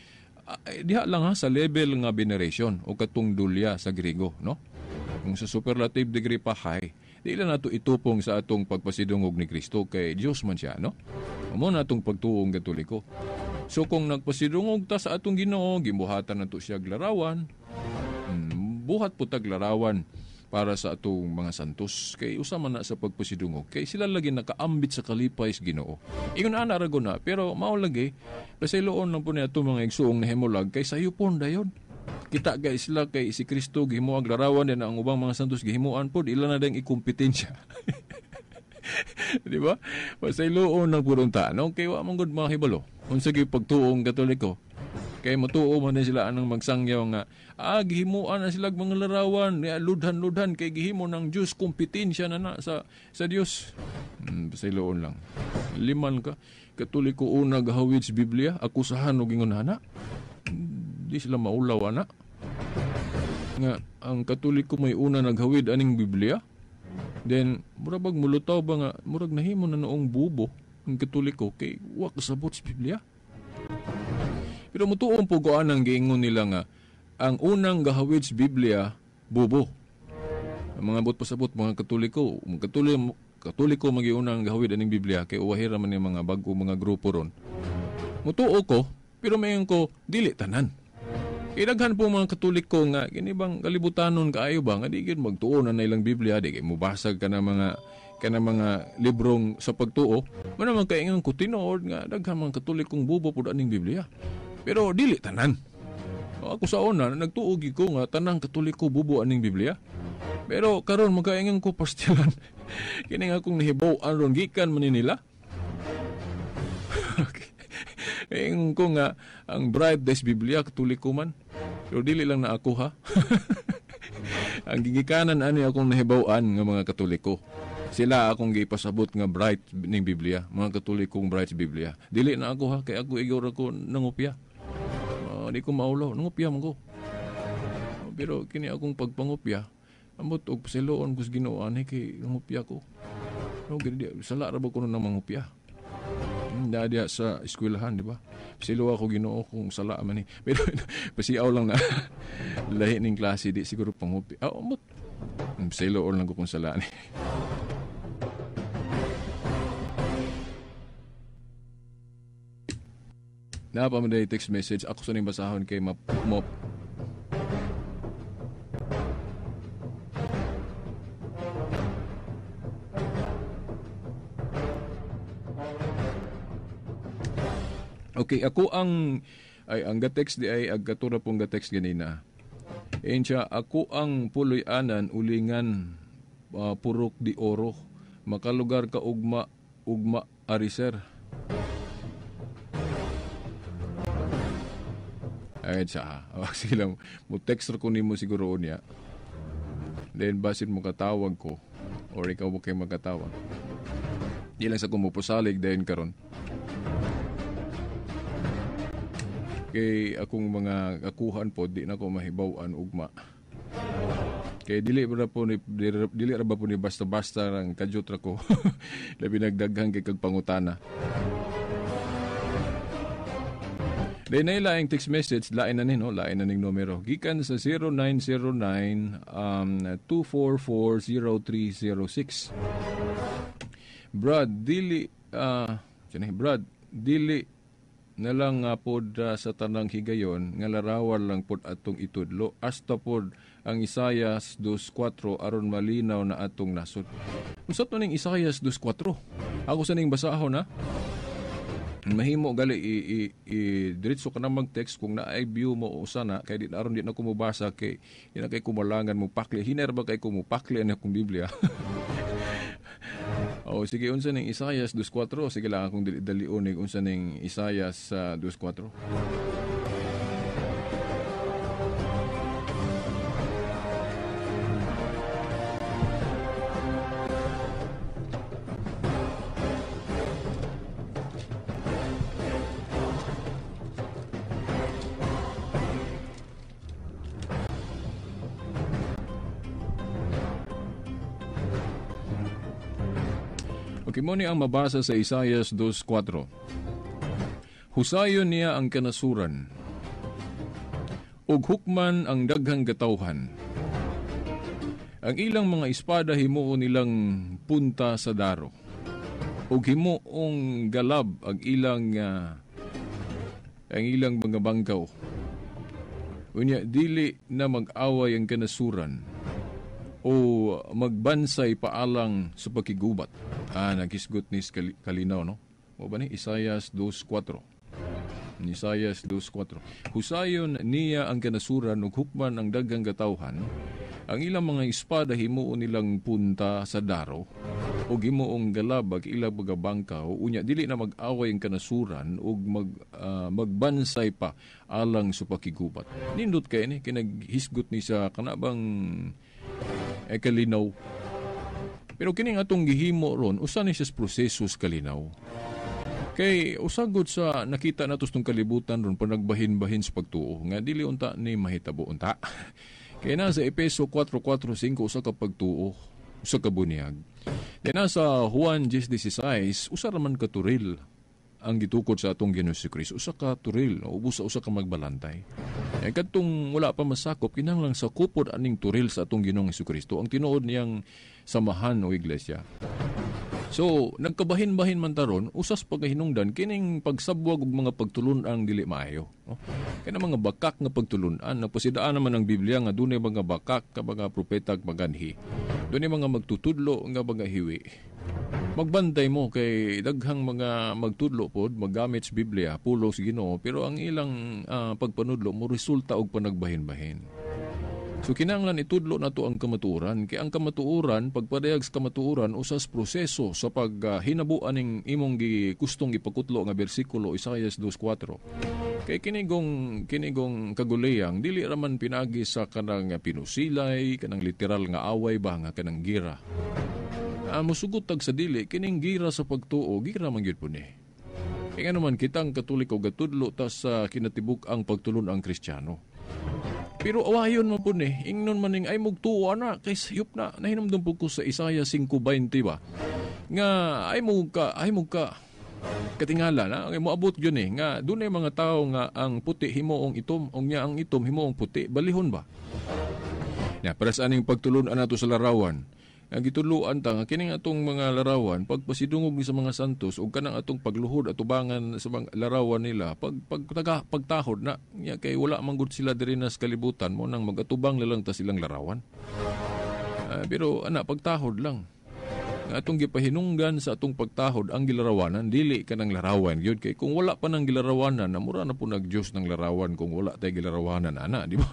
diha lang ha sa level nga veneration o katong dulya sa Griego, no? Kung sa superlative degree pa high, di lang nato itupong sa atong pagpasidungog ni Kristo kay Dios man siya, no? Mo na atong pagtuong Katoliko. So kung nagpasidungog ta sa atong Ginoo, gibuhatan nato siya larawan. Buhat po tag larawan para sa atong mga santos kay usa man na sa pagpasidungog kay sila lagi nakaambit sa kalipay sa Ginoo. Ingon ana ra guna, pero mao lagi pasayloon lang po ni atong mga igsuong nahimulag kay sayupon dayon. Kita kay sila kay si Kristo gihimuang larawan din ang ubang mga santos gihimuan pod ila na ding ikompetensya. Di ba? Pasayloon lang pud unta, no? Kay wa man gud mahibalo unsa gyud pagtuong Katoliko. Kay matuo man din sila anang magsangyaw nga gihimuan na sila mga larawan, ludhan-ludhan kay gihimo ng Dios kompetensya na na sa Dios. Pasayloon lang. Liman ka Katoliko una gahawid sa Biblia, akusahan og ingon ana. Di sila maulaw ana. Nga ang Katoliko may una naghawid aning Biblia. Then murag bag mulutaw ba nga murag nahimo na noong bubo ang Katoliko kay wa kasabot sa Biblia. Pero mutuon po ko anang giingon nila nga ang unang gahawid sa Biblia bubo. Ang mga bot pasabot mga Katoliko, mga Katoliko magiunang gahawid aning Biblia kay uwahira man yung mga bag-o mga grupo ron. Mutuo ko pero mayon ko dili tanan. Kay daghan po mga Katoliko nga kini bang kalibutanon kaayo ba nga di gyud magtuo na ilang Biblia, di kay mobasag ka na mga librong sa pagtuo. Man man kaingon ko tinuod nga daghan mga Katolikong bubo pud aning Biblia. Pero dili tanan. Ako sa una nagtuo gyud ko nga tanang Katoliko bubo aning Biblia. Pero karon magkaingon ko pastilan. Kini nga akong nahibaw-an ron gikan man nila. Okay. Ingon ko nga ang bright des Biblia Katoliko man. Pero dili lang na ako ha. Ang gigikanan ani akong nahibaw-an nga mga Katoliko. Sila akong gipasabot nga bright ning Biblia, mga Katolikong bright Biblia. Dili na ako ha kay ako igor ako nangupya. Di ko maulaw, nangupya man ko. Pero kini akong pagpangupya, ambot og pasiloon ko sa Ginoo ani kay nangupya ko. No, gini sala ra ba ko nang mangupya. Diya sa eskwelahan, di ba? Pasilo ako Ginoo kung sala man ni. Pero pasiaw lang na lahi ning klase di siguro pangupi. Amot. Pasiloon lang ko kung sala ni. Napa man day text message ako sa ning basahon kay mop. Okay, ako ang ay ang ga-text di ay agkatura pong ga-text ganina. Siya, ako ang puloy-anan ulingan Purok di Oro. Makalugar ka ugma ugma ari sir. Ay siya. Sige lang, mo text ra ko nimo siguro niya. Then basin mo katawag ko or ikaw mo kay magkatawag. Di lang sa kumupusalig dayon karon. Kay akong mga akuhan po di na ko mahibaw-an ugma. Kay dili ra po ni dili ra ba po ni basta-basta rang kadyot ra ko. Labi nagdaghan kay kag pangutana. Then na laing text message, lain na ni no, lain na ning numero. Gikan sa 0909 2440306. Brad, dili Brad, dili na lang nga pod sa tanang higayon nga larawan lang pod atong itudlo hasta pod ang Isayas 2:4 aron malinaw na atong nasod. Unsa to ning Isayas 2:4? Ako sa ning basahon ha. Mahimo gali i diretso ka na mag-text kung naay view mo usa na kay di aron di na ko mobasa kay di na kay kumalangan mo pakli hiner ba kay kumupakli ani akong Biblia. Oh, sige, unsa ning Isayas 2:4? Sige lang akong dali-dalion ning unsa ning Isayas 2:4. Okay, mo ni ang mabasa sa Isayas 2:4. Husayon niya ang kanasuran, ug hukman ang daghang katawhan. Ang ilang mga espada himuon nilang punta sa daro, ug himuong galab ang ilang mga bangkaw. Unya dili na mag-away ang kanasuran o magbansay paalang sa pakigubat. Naghisgot ni kalinaw, no? O ba ni? Isayas 2:4. Isayas 2:4. Husayon niya ang kanasuran ug hukman ang daghang katawhan. Ang ilang mga espada himuon nilang punta sa daro ug himuong galab ang ilang mga bangkaw. Unya dili na mag-away ang kanasuran ug magbansay pa alang sa pakigubat. Nindot kay ni kinaghisgot ni sa kanabang kalinaw. Pero kining atong gihimo ron, usa ni siya proseso sa kalinaw. Kay usagod sa nakita nato sa kalibutan ron panagbahin-bahin sa pagtuo nga dili unta ni mahitabo unta. Kay nasa Epeso 4:4-5 usa ka pagtuo, usa ka bunyag. Then nasa Juan 10:16 usa ra man ka turil ang gitukod sa atong Ginoo Jesu Kristo, usa ka turil, ubos sa usa ka magbalantay. E kadtong wala pa masakop, kinahanglan sa kupod aning turil sa atong Ginoong Jesu Kristo ang tinuod niyang samahan o iglesia. So, nagkabahin-bahin man taron, usas pagkahinungdan kining pagsabwag og mga pagtulun-an dili maayo, no? Kaya mga bakak nga pagtulun-an, nagpasidaan naman ang Biblia nga dunay mga bakak ka mga propeta ug maganhi. Dunay mga magtutudlo nga mga hiwi. Magbantay mo kay daghang mga magtudlo pod maggamit sa Biblia, pulong sa Ginoo, pero ang ilang pagpanudlo mo resulta og panagbahin-bahin. So kinahanglan itudlo nato ang kamatuoran, kay ang kamatuoran, pagpadayag sa kamatuoran usas proseso sa paghinabuan ning imong gustong gipakutlo nga bersikulo Isayas 2:4. Kay kinigong kaguleyang dili ra man pinagi sa kanang pinusilay, kanang literal nga away ba nga kanang gira. Musugot tag sa dili kining gira sa pagtuo, gira man gyud po ni. Kay ngano man kitang Katoliko gatudlo ta sa kinatibuk ang pagtulon ang Kristiyano. Pero awayon man po ni, ingnon man ning ay mugtuo ana kay sayop na nahinumdum po ko sa Isaiah 5:20 ba. Nga ay mo ka katingala na ay moabot gyud ni nga dunay mga tawo nga ang puti himuong itom ug nya ang itom himuong puti, balihon ba. Na para sa aning pagtulon-an nato sa larawan. Ang gituluan ta nga kining atong mga larawan pagpasidungog ni sa mga santos ug kanang atong pagluhod atubangan sa mga larawan nila pagtahod na nya kay wala man gud sila diri na sa kalibutan mo nang magatubang na lang ta silang larawan. Pero ana pagtahod lang. Nga atong gipahinunggan sa atong pagtahod ang gilarawanan, dili ka ng larawan gyud, kay kung wala pa ng gilarawanan, mura na po nag-Diyos ng larawan kung wala tay gilarawanan ana, di ba?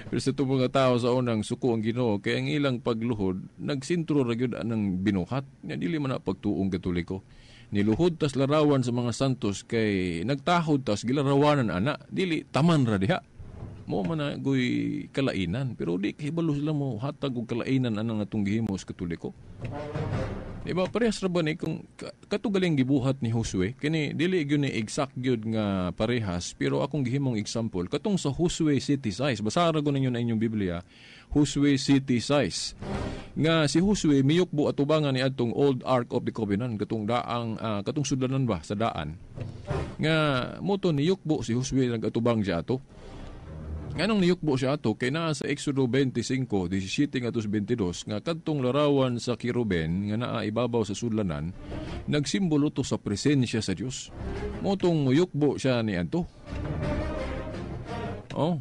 Pero sa itong mga tao sa unang suko ang Ginoo, kay ang ilang pagluhod nagsintro ra gyud anang binuhat. Nya dili man na pagtuong Katoliko. Niluhod tas larawan sa mga santos kay nagtahod tas gilarawanan ana, dili taman ra diha. Mo man na goy kalainan, pero di kahibalo sila mo hatag og kalainan anang atong gihimo sa Katoliko. Di ba, parehas ra ba ni kung katugaling gibuhat ni Josue, kini dili gyud ni exact gyud nga parehas, pero akong gihimong example katong sa Josue City Size. Basara ko ninyo na inyong Biblia, Josue City Size. Nga si Josue miyukbo atubangan ni adtong Old Ark of the Covenant, katong daang katong sudlanan ba sa daan. Nga moto niyukbo si Josue nagatubang siya ato. Nganong niyukbo siya ato kay naa sa Exodo 25:17 ngadto 22 nga kadtong larawan sa kiruben nga naa ibabaw sa sudlanan nagsimbolo to sa presensya sa Dios. Motong muyukbo siya ni adto. Oh.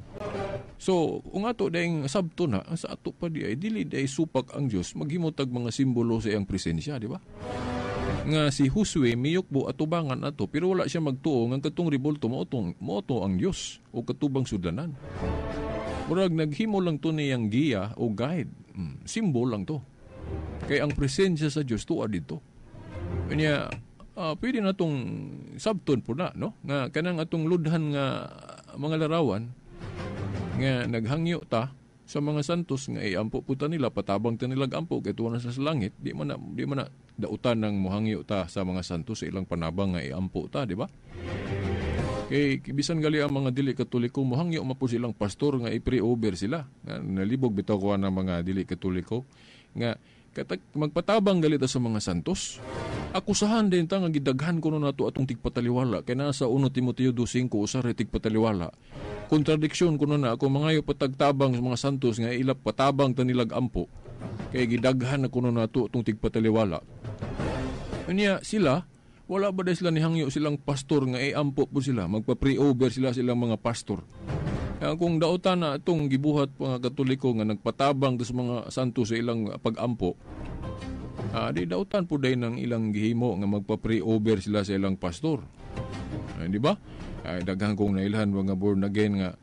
So, kung ato dayng sabto na sa ato pa di ay dili day supak ang Dios maghimo tag mga simbolo sa iyang presensya, di ba? Nga si Josue miyukbo atubangan ato pero wala siya magtuo nga katong ribulto mao ang Dios o katubang sudlanan. Murag naghimo lang to niyang giya o guide. Simbol lang to. Kay ang presensya sa Dios tuwa didto. Kanya pwede na tong sabton po na, no? Nga kanang atong ludhan nga mga larawan nga naghangyo ta sa mga santos nga iampo po ta nila, patabang ta nila ampo kay tuwa na sa langit, di man na dautan ng muhangyo ta sa mga santos sa ilang panabang nga iampo ta, di ba? Kay bisan gali ang mga dili Katoliko muhangyo man po silang pastor nga i-pray over sila. Nga nalibog bitaw ko ng mga dili Katoliko nga magpatabang gali ta sa mga santos. Akusahan din ta nga gidaghan kuno nato atong tigpataliwala kay nasa 1 Timoteo 2:5 usa ra tigpataliwala. Kontradiksyon kuno na ako mangayo patagtabang sa mga santos nga ilap patabang ta nilag ampo kay gidaghan na kuno nato atong tigpataliwala. Unya sila wala ba dahil sila nihangyo silang pastor nga iampo po sila, magpa-pray over sila silang mga pastor. Kaya kung dautan na itong gibuhat mga Katoliko nga nagpatabang sa mga santo sa ilang pag-ampo, di dautan po dahil ng ilang gihimo nga magpa-pray over sila sa ilang pastor. Di ba? Ay, daghan kong nailhan mga born again nga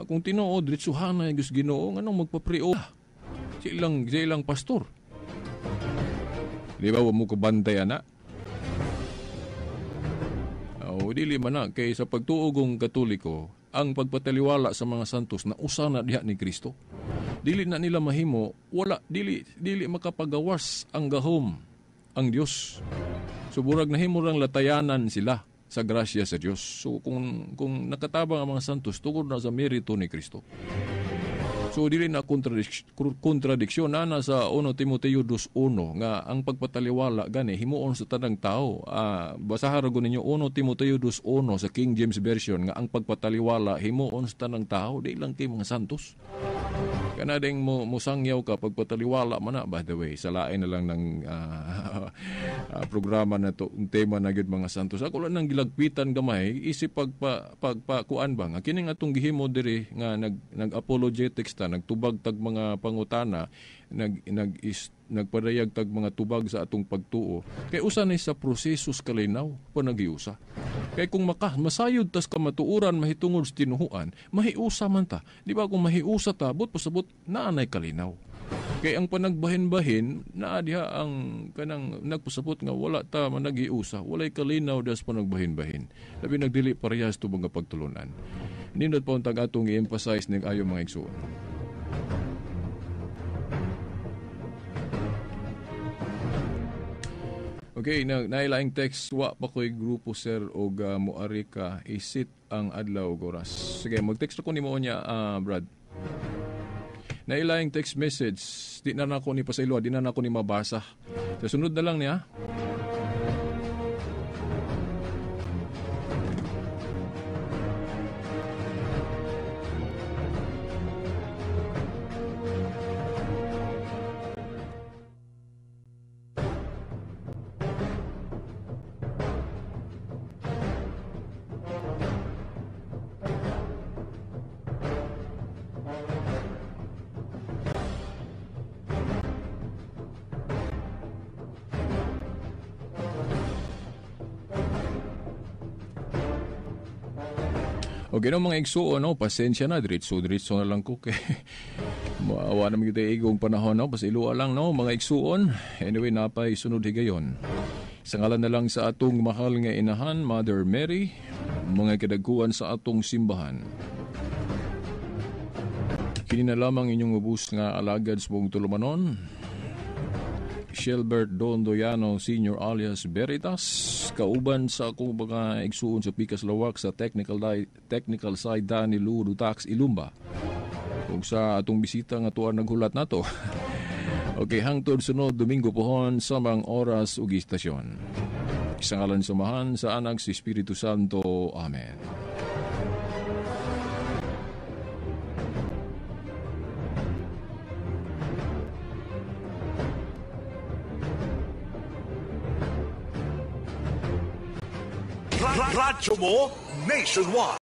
kung tinuod ritsuhan na yung Ginoo nganong magpa-pray over sa ilang pastor. Di ba wa mo kabantay ana? O dili man na kay sa pagtuogong Katoliko ang pagpataliwala sa mga santos na usa na diha ni Kristo. Dili na nila mahimo, wala dili makapagawas ang gahom ang Dios. So burag nahimo rang latayanan sila sa grasya sa Dios. So kung nakatabang ang mga santos tungod na sa merito ni Kristo. So dili na kontradiksyon na sa 1 Timoteo 2:1 nga ang pagpataliwala gani himuon sa tanang tao. Basahan ra ninyo 1 Timoteo 2:1 sa King James Version nga ang pagpataliwala himuon sa tanang tao, di lang kay mga santos. Kana ding mosangyaw ka pagpataliwala man na, by the way, sa lain na lang ng programa na to, ang tema na gyud mga santos. Ako lang nang gilagpitan gamay isip pagpakuan ba nga kining atong gihimo diri nga nag-apologetics ta, nagtubag tag mga pangutana, nagpadayag tag mga tubag sa atong pagtuo. Kay usa ni sa proseso sa kalinaw panagiusa. Kay kung masayod tas kamatuoran mahitungod sa tinuhuan, mahiusa man ta. Di ba kung mahiusa ta, but pasabot naanay kalinaw. Kay ang panagbahin-bahin, naa diha ang kanang nagpasabot nga wala ta managiusa, walay kalinaw das panagbahin-bahin. Labi nagdili parehas to mga pagtulunan. Nindot pa untag atong i-emphasize ning ayo mga igsoon. Okay, nailaing text, wa pa ko'y grupo sir og moari ka isit ang adlaw ug oras. Sige, mag-text ko nimo niya, Brad. Nailaing text message, di na nako ni pasaylo, di na nako ni mabasa. Sa sunod na lang niya. Okay no, mga igsuon, no, pasensya na, diretso diretso na lang ko kay maawa naman kita igong panahon, no, pasilua lang, no, mga igsuon. Anyway, napay sunod higayon. Sa ngalan na lang sa atong mahal nga inahan, Mother Mary, mga kadagkuan sa atong simbahan. Kini na lamang inyong ubus nga alagad sa buong tulumanon, Shelbert Dondoyano Sr. alias Veritas, kauban sa akong mga igsuon sa Pikas Lawak sa technical side, Danny Lu Dutax Ilumba. Ug sa atong bisita nga tuan naghulat nato. Okay, hangtod sunod Domingo pohon samang oras ug istasyon. Sa ngalan sa Amahan, sa Anak, sa Espiritu Santo. Amen. Radyo mo nationwide.